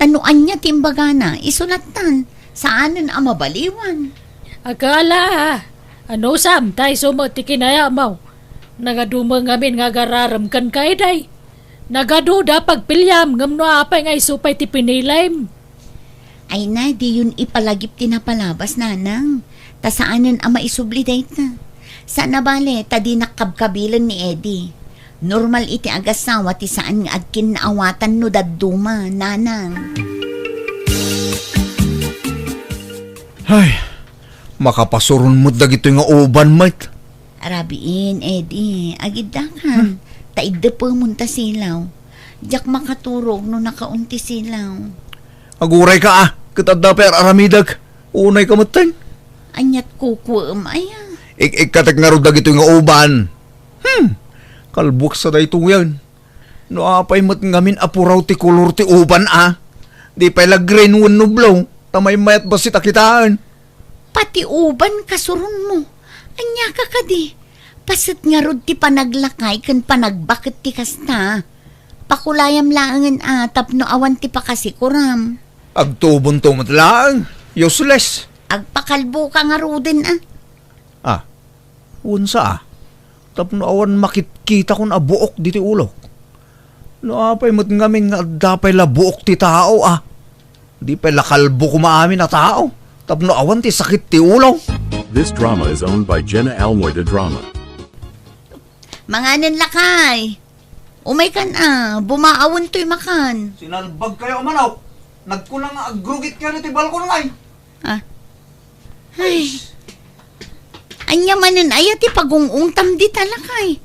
Ta no ania ti imbagana, isu lattan, saanen a mabaliwan. Akala, anusam, ta isu met ti kinayamaw. Nagadu met ngamin nga agararem kenka, Eday. Nagaduda pagpiliam, ngem no apay nga isu pay ti pinilim. Ay na, diyon ipalagip ti napalabas, nanang. Ta saanen a maisubli dayta. Saan a bale, ta dinak kabkabilen ni Eddie. Normal iti agassawa ti saan nga agkinnaawatan no dadduma, nanang. Ay, makapasuron met dagitoy nga uban, met. Arabiin, Eddie, agiddakan. Hmm. Ta iddepemon ta silaw. Diak makaturog no nakaon ti silaw. Agurayka, a, ket adda pay ar-aramidek. Unayka metten. Aniat kukuem, aya? Ik-ikkatek ngarud dagitoy nga uban. Hmm, kalbuek sa daytoyen. No apay met ngamin a puraw ti kolor ti uban, a, di pay la green wenno blue, ta maymayat bassit a kitaen. Pati uban kasuronmo. Aniaka kadi? Paset ngarud ti panaglakay ken panagbaket ti kasta. Pakulayam laengen, a, tapno awan ti pakasikuram. Agtubonto met laeng. Useless. Agpakalboka ngaruden, a. A, wensa, a. Tapno awan makitkitakon a buok ditoy ulok. No apay met ngamin nga adda pay la buok ti tao, a. Di pay la kalbo koma amin a tao tapno awan ti sakit ti ulo. This drama is owned by Jenna Almoy de Drama. Manganen, lakay. Umaykan, a, bumaawen toy makan. Sinalbag kayo a manok. Nagkuna nga agrugit kayo ti balkon ngay. A. Ay. Ania manen aya ti pagung-ungtam dita, lakay?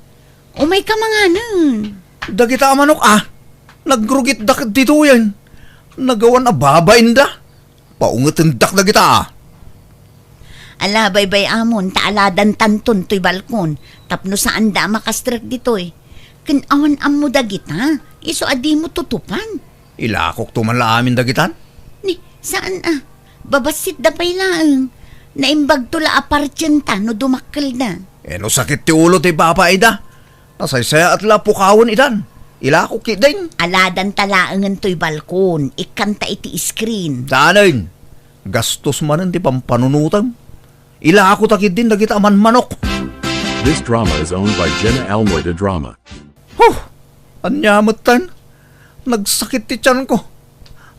Umayka manganen. Dagita a manok, a, nagrugitda ditoyen. Nagawan a babainda. Paungetendak dagita, a. Ala, baybay-amon, ta aladantanton toy balkon, tapno saanda a makastrek ditoy. Ken awan ammo dagita, isu a dimo tutupan. Ilakokto man la amin dagitan? Ni, saan a? Babassitda pay laeng. Naimbagto la a partienta no dumakkelda. E, no sakit ti ulo ti babaida, nasaysayaat la a pukawen idan. Ilakok ketdin. Aladanta laengen toy balkon, ikkanta iti screen. Saanen? Gastos manen ti pampanunotem. Ilakota ketdin dagita a manmanok. This drama is owned by Jenna Almoy de Drama. Huh! Ania metten? Nagsakit ti tianko.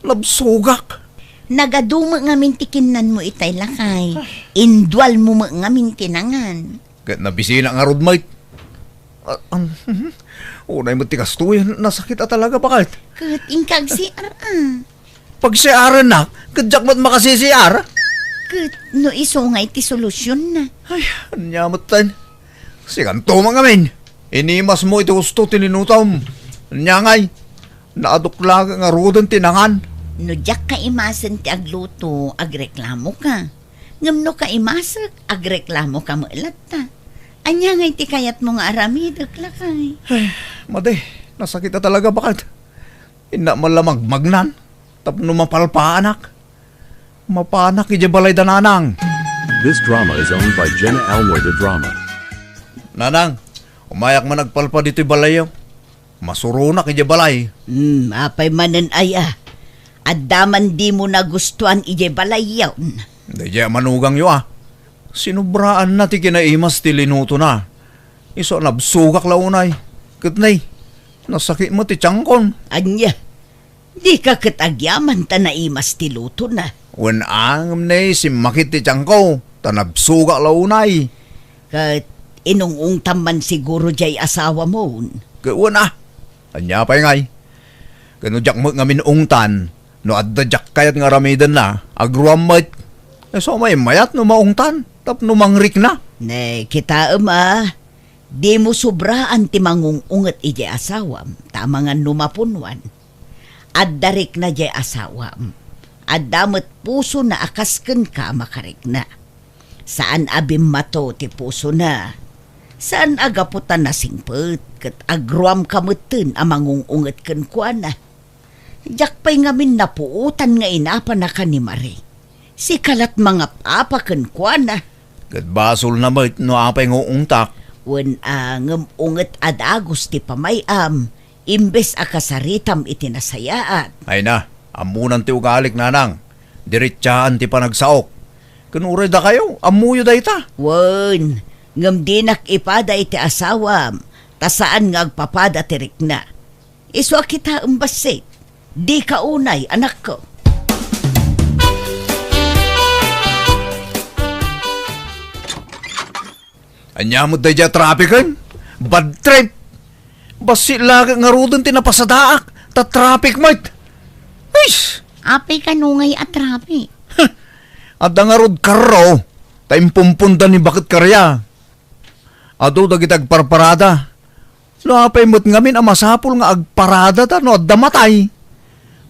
Nabsogak. Nagadu met ngamin ti kinnanmo itay, lakay. Indualmo met ngamin ti nangan. Ket nabisinak ngarud met. A, am, mhm. Unay met ti kastoy, nasakit a talaga, baket. Ket inka agsiar, a. Pagsiarennak, ket diak met makasisiar. Ket no isu nga iti solusionna. Ay, ania metten? Sikanto man ngamin. Inimasmo iti husto ti linutom. Ania ngay? Naaduk laeng ngaruden ti nangan. No diak kaimasen ti agluto, agreklamoka. Ngem no kaimasek, agreklamoka met latta. Ania ngay ti kayatmo nga aramidek, lakay? Ay, madi, nasakit a talaga, baket. Innak man la magmagnan tapno mapalpaanak. Mapanak idiay balay da nanang. This drama is owned by Jenna Almoy de Drama. Nanang, umayak man agpalpa ditoy balayyo. Masuronak idiay balay. Hmm, apay manen aya? Adda man dimo nagustuan idiay balayyo? Daydiay a manugangyo, a. Sinubraanna ti kinaimas ti linutona. Isu a nabsogak la unay. Ket nay, nasakit met ti tiankon. Ania? Dika ket agyaman ta naimas ti lutona? Wen a, ngem nay, simmakit ti tianko, ta nabsogak la unay. Ket inung-ungtam man siguro diay asawamon? Ket wen a. Ania pay ngay? Ket no diak met ngamin ungtan, no adda diak kayat nga aramidenna, agruam met. Isu a maymayat no maungtan, tapno mangrikna. Ne, kitaem a, dimo sobraan ti mangung-unget idiay asawam, ta amangan no mapunuan. Adda rikna diay asawam. Adda met pusona a kas kenka a makarikna. Saan a bimmato ti pusona. Saan a gapu ta nasingpet ket agruamka metten a mangung-unget kenkuana. Diak pay ngamin napuotan nga inapannaka ni Marie. Sika lat mangap-apa kenkuana. Ket basolna met no apay nga uungtak. Wen a, ngem unget a dagus ti pamay-am, imbes a kasaritam iti nasayaat. Ay na, Ammonan ti ugalik, nanang. Diretsaan ti panagsaok. Ken uray dakayo, ammoyo dayta. Wen, ngem dinak ipada iti asawam, ta saan nga agpapada ti rikna. Isu a kitaem bassit. Dika unay, anakko. Ania met daydiay a trapiken? Bad trip! Bassit laeng ngaruden ti napasadaak, ta traffic met! Huys! Apay kano ngay a traffic? Huh! Adda ngarud karro, ta impumpunda ni Baket Karya. Adu dagiti agparparada. No apay met ngamin a masapul nga agparadada no adda matay?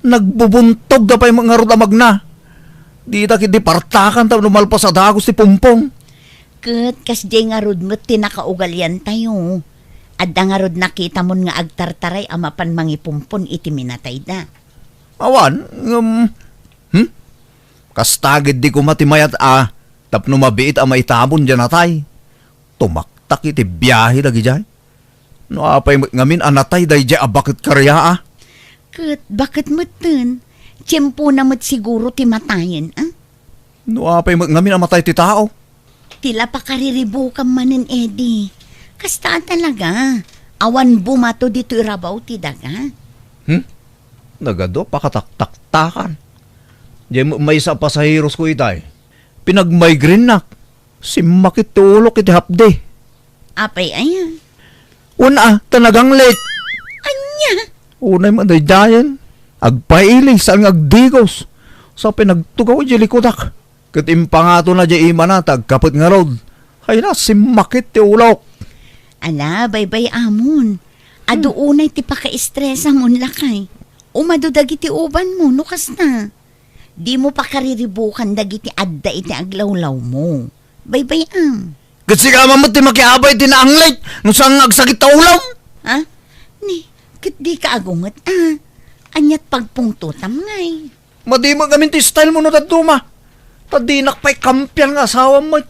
Nagbubuntogda pay met ngarud a magna. Dida ketdi partakan tapno malpas a dagus ti pumpong. Ket kasdiay ngarud met ti nakaugaliantayo. Adda ngarud nakitamon nga agtartaray a mapan mangipumpon iti minatayda? Awan, ngem, hmm? Kasta ketdi koma ti mayat a tapno mabiit a maitabon diay natay. Tumaktak iti biahe dagidiay. No apay met ngamin a natay daydiay a Baket Karya a? Ket baket metten, tiempona met siguro ti matayen, a? No apay met ngamin a matay ti tao? Ti la pakariribukan manen, Eddie. Kasta a talaga. Awan bumato ditoy rabaw ti daga. Hmm? Nagadu a pakataktaktakan. Diay met maysa a pasaherosko itay. Pinagmigrainenak. Simmakit ti ulok iti hapdi. Apay aya? Wen a, ta naganglit. Ania? Unay met daydiayen. Agpaili, saan nga agdigos. Sa pinagtugaw idiay likudak. Ket impangatona diay imana ta agkapet ngarud. Ay na, simmakit ti ulok. Ala, baybay-amon. Adu Hmm. unay ti pakaestresamon, lakay. Umadu dagiti ubanmo no kasta. Dimo pakariribukan dagiti adda iti aglawlawmo. Baybay-am. Ket sika man met ti makiabay iti naanglit no saan nga agsakit ta ulom. Ha? Ni, ket dika agunget, a? Aniat pagpungtotam ngay? Madi met ngamin ti stylemo no dadduma. Ta dinak pay kampian nga asawam met.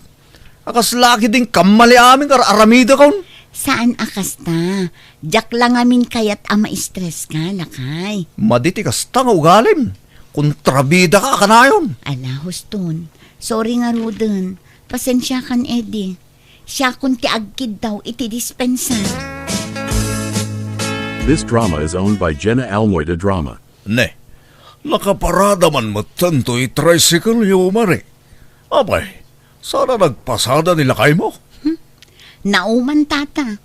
A kasla ketdin kammali amin nga ar-aramidekon. Saan a kasta. Diak la ngamin kayat a maistreska, lakay. Madi ti kasta nga ugalim. Kontrabidaka a kanayon. Ala, huston. Sorry ngaruden. Pasensiakan, Eddie. Siakon ti agkiddaw iti dispensa. This drama is owned by Jenna Almoy de Drama. Ne, nakaparada man metten toy tricycle-yo, Mare. Apay, saan a nagpasada ni lakaymo? Hmm? Nauman, tata.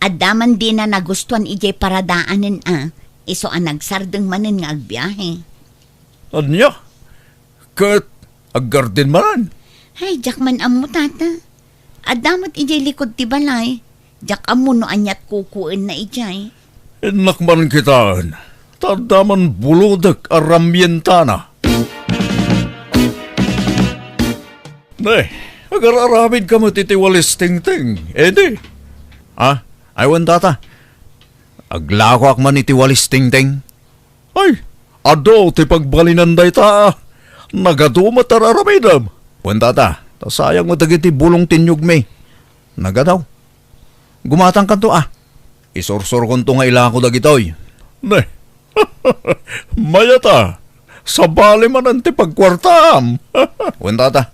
Adda man dina nagustuan idiay paradaanen a, isu a nagsardeng manen nga agbiahe. Ania? Ket aggardin manen? Ay, diak man ammo, tata. Adda met idiay likud ti balay. Diak ammo no aniat kukuenna idiay. Innak man kitaen, ta adda man bulodek a ramyentana. Ne, agar-aramidka met iti walis tingting, Eddie. Ah, ay wen, tata. Aglakoak man iti walis tingting. Ay, adu ti pagbalinan dayta. Nagadu met ar-aramidem. Wen, tata, ta sayang met dagiti bulong ti inyugmi. Nagadaw. Gumatangkanto a. Isursurkonto nga ilako dagitoy. Ne. Mayat a. Sabali manen ti pagkuartaam. Wen, tata.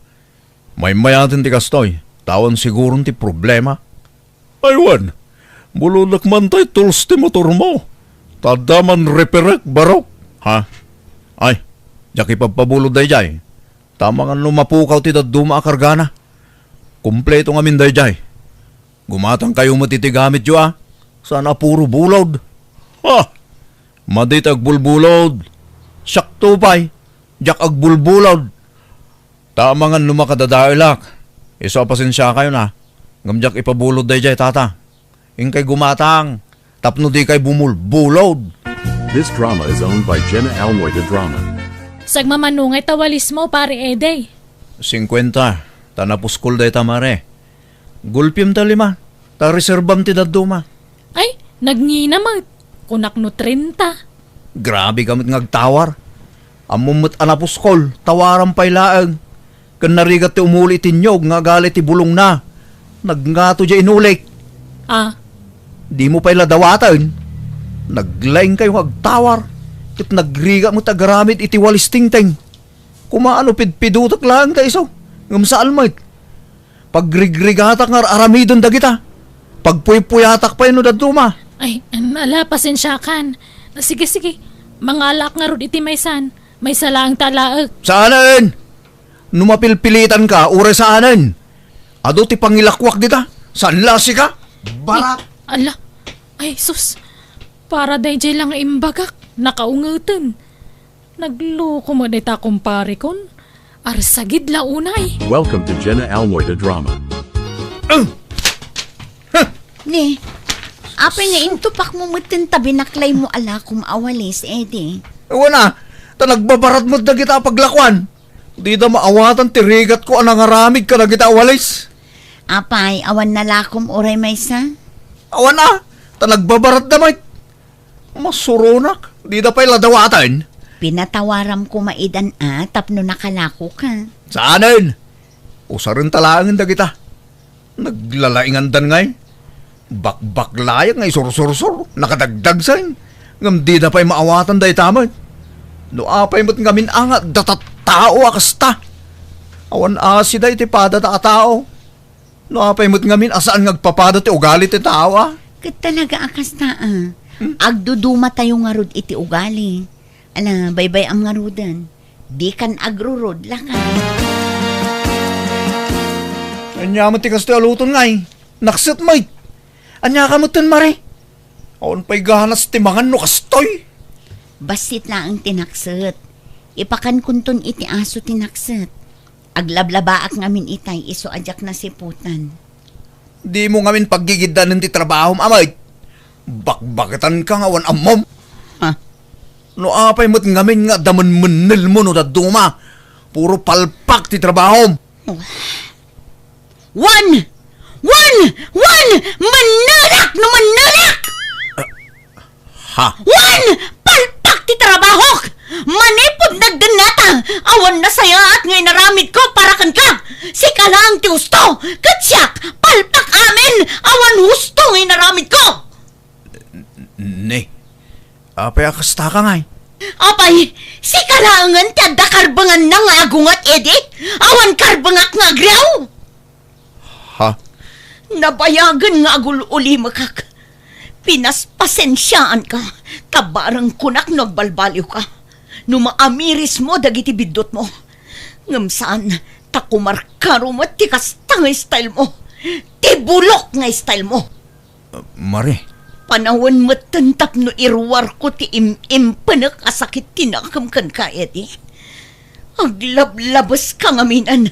Maymayaten ti kastoy. Ta awan siguron ti problema. Ay wen, bulodek man tay tools ti motormo. Ta adda man reperek, barok. Ha? Ay, diak ipabpabulod daydiay. Ta amangan no mapukaw ti dadduma a kargana. Kompleto ngamin daydiay. Gumatangkayo met iti gamityo a. Saan a puro bulod. Ha? Madi ti agbulbulod. Siakto pay. Diak agbulbulod. Ta amangan no makadadaelak. Isu a pasensiakayon a. Ngem diak ipabulod daydiay, tata. Inkay gumatang tapno dikay bumulbulod. This drama is owned by Jenna Almoy de Drama. Sagmamano ngay ta walismo, Pare Eddie? Singkuenta. Ta napuskol dayta, Mare. Gulpim ta lima. Ta reserbam ti dadduma. Ay, nagngina met. Kunak no trenta. Grabe ka met nga agtawar. Ammom met a napuskol, tawaram pay laeng. Ken narigat ti umuli iti inyog nga agali ti bulongna. Nagngato diay inulik. Ah. Dimo pay la dawaten. Naglaingkayo nga agtawar. Ket nagrigat met agaramid iti walis tingteng. Koma no pidpidotek laeng ta isu, ngem saan met. Pagrigrigatak nga ar-aramiden dagita. Pagpuypuyatak pay no dadduma. Ay, ala, pasensiakan. Sige, sige. Mangalaak ngarud iti maysan. Maysa laeng ta alaek. Saanen! No mapilpilitanka, uray saanen. Adu ti pangilakwak dita. Saan la sika? Barat. Ay, ala. Ay, sus. Para daydiay la nga imbagak. Nakaungeten. Nagloko met dayta kumparikon. Arsagid la unay. Welcome to Jenna Almoy the Drama. Ni, apay nga intupakmo metten ta binaklaymo a lakom a walis, Eddie? Awan a, ta nagbabarat met dagita a paglakuan. Dida maawatan ti rigatko a nangaramid kadagita a walis. Apay, awan na lakom uray maysa? Awan a, ta nagbabaratda met. Masuronak, dida pay la dawaten. Pinatawaram koma idan a tapno nakalakoka. Saanen? Usarenta laengen dagita. Naglalaingandan ngay. Bakbaklayag nga isursursur, nakadagdagsen. Ngem dida pay maawatan dayta met. No apay met ngamin a nga adda tattao a kasta. Awan asi dayta padada a tao. No apay met ngamin a saan nga agpapada ti ugali ti tao, a? Ket talaga a kasta, a. Hmm? Agdudumatayo ngarud iti ugali. Ala, baybay-am ngaruden. Dikan agrurod, laka. Ania met ti kastoy a luton ngay? Nakset met. Ania ka metten, Mare? Awan pay ganas ti mangan no kastoy. Bassit laeng ti nakset. Ipakankonton iti aso ti nakset. Aglablabaak ngamin itay isu a diak nasiputan. Dimo ngamin paggigiddanen ti trabahom, a met. Bakbaketanka nga awan ammom. Ha? No apay met ngamin nga adda menmennelmo no dadduma, puro palpak ti trabahom. Wen! Wen! Wen! Mennelak no mennelak! Ha? Wen! Palpak ti trabahok! Manipud nagdennata, awan nasayaat nga inaramidko para kenka! Sika laeng ti husto, ket siak, palpak amin, awan husto nga inaramidko! Ne, apay a kasta ka ngay? Apay, sika laengen ti adda karbenganna nga agunget idi? Awan karbengak nga agriaw? Ha? Nabayagen nga agul-ulimekak. Pinaspasensiaanka, ta bareng kunak no agbalbaliwka. No maamirismo dagiti biddutmo. Ngem saan, ta kumarkaro met ti kasta nga stylemo. Ti bulok nga stylemo. Mare. Panawen metten tapno iruarko ti im-impenek a sakit ti nakem kenka, Eddie. Aglablabeska ngaminen.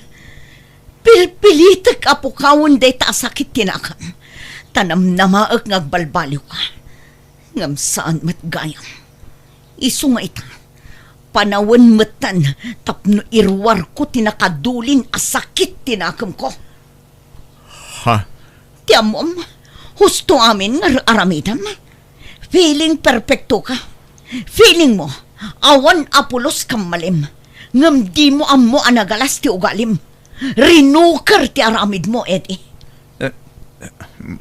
Pilpilitek a pukawen dayta a sakit ti nakem. Ta namnamaek nga agbalbaliwka. Ngem saan met gayam. Isu nga ita, panawen metten tapno iruarko ti nakadulin a sakit ti nakemko. Ha? Ti ammom, husto amin nga ar-aramidem. Feeling perfecto ka. Feeling mo, awan a pulos kammalim. Ngem dimo ammo a nagalas ti ugalim. Rinuker ti aramidmo, Eddie. Eh,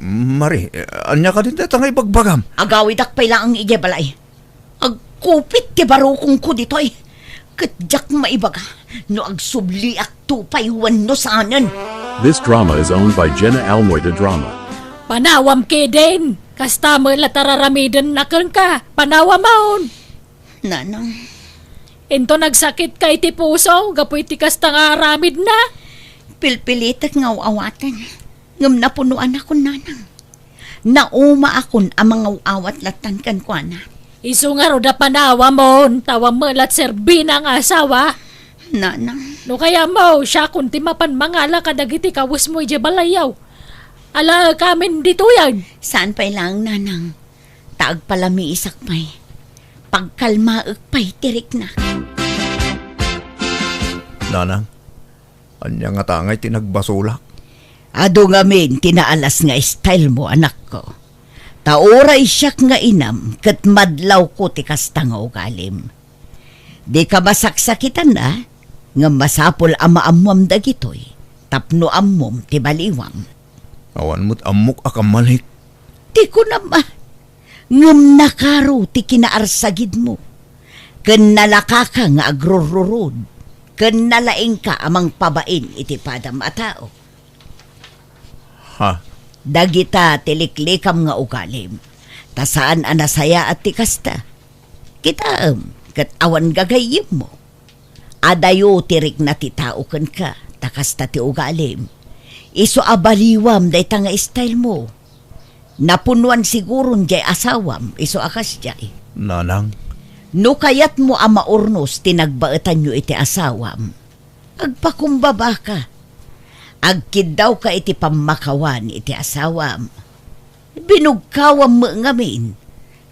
Mare, eh, ania kadin dayta nga ibagbagam? Agawidak pay laeng idiay balay. Agkupit ti barukongko ditoy. Ket diak maibaga no agsubliakto pay wenno saanen. This drama is owned by Jenna Almoy the Drama. Panawam kedin! Kasta met la ti ar-aramidenna kenka. Panawamon! Nanang. Inton agsakitka iti puso gapu iti kasta nga aramidna? Pilpilitek nga aw-awaten. Ngem napunoanakon, Nanang. Naumaakon a mangaw-awat lattan kenkuana. Isu ngarud a panawamon, ta awan met la ti serbina nga asawa. Nanang. No kayatmo, siakon ti mapan mangala kadagiti kawesmo idiay balayyo. Alaek amin ditoyen. Saan pay laeng, Nanang. Ta agpalamiisak pay. Pagkalmaek pay ti riknak. Nanang, ania ngata ngay ti nagbasolak? Adu ngamin ti naalas nga estylemo, anakko. Ta uray siak nga inam ket madlawko ti kasta nga ugalim. Dika masaksakitan a, ngem masapul a maammuam dagitoy tapno ammom ti baliwam. Awan met ammok a kammalik. Ti kunam a, ngem nakaro ti kinaarsagidmo. Ken nalakaka nga agrurrurod, ken nalaingka a mangpabain iti padam a tao. Ha? Dagita ti liklikam nga ugalim, ta saan a nasayaat ti kasta. Kitaem, ket awan gagayyemmo. Adayo ti rikna ti tao kenka, ta kasta ti ugalim. Isu a baliwam dayta nga style mo. Napunnuan siguron jay asawam, isu a kasjay. Nanang? No kayatmo a maurnos ti nagbaetanyo iti asawam, agpakumbabaka. Agkiddawka iti pammakawan iti asawam. Binugkawam met ngamin,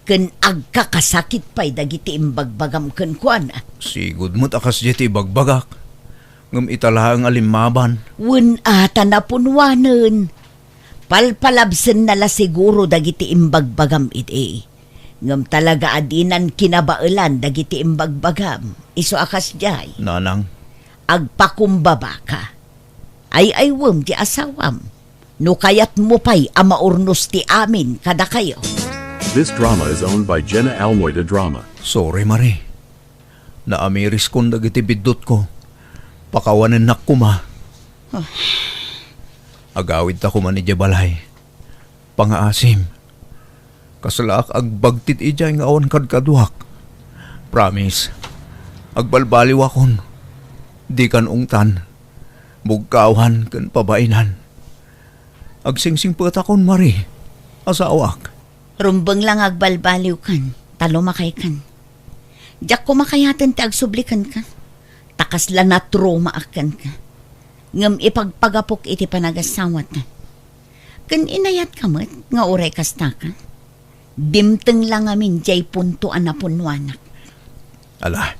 ken agkakasakit pay dagiti imbagbagam kenkuana. Sigud met a kasdiay ti ibagbagak, ngem ita laeng a limmaban. Wen a ta napunnuanen. Palpalabsenna la siguro dagiti imbagbagam idi. Ngem talaga a dinan kinabaelan dagiti imbagbagam. Isu a kasdiay. Nanang. Agpakumbabaka. Ay-aywem ti asawam. No kayatmo pay a maurnos ti amin kadakayo. This drama is owned by Jenna Almoy de Drama. Sorry, Marie. Naamiriskon dagiti biddutko. Pakawanennak koma. Ah. Agawidta koma idiay balay. Pangaasim. Kaslaak agbagtit idiay nga awan kadkaduak. Promise. Agbalbaliwakon. Dikan ungtan. Bugkawan ken pabainan. Agsingsingpetakon, Marie. Asawak. Rumbeng la nga agbalbaliwkan, ta lumakaykan. Diak koma kayaten ti agsubli kenka, ta kasla natraumaak kenka. Ngem ipagpagapok iti panagasawata. Ken inayatka met nga uray kastaka. Dimteng la ngamin diay punto a napunnuanak. Ala,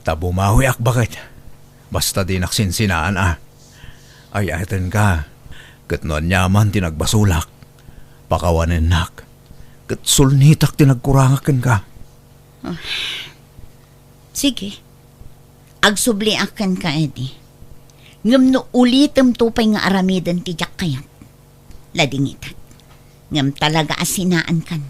ta bumawiak baket. Basta dinak sinsinaan a. Ay-ayatenka, ket no aniaman ti nagbasolak, pakawanennak, ket sulnitak ti nagkurangak kenka. Ah. Sige. Agsubliak kenka, Eddie. Ngem no ulitemto pay nga aramiden ti diak kayat, ladingitak. Ngem talaga a sinaankan.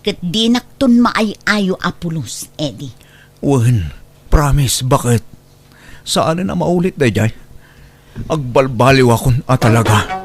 Ket dinakton maay-ayo a pulos, Eddie. Wen, promise, baket. Saanen a maulit daydiay. Agbalbaliwakon a talaga.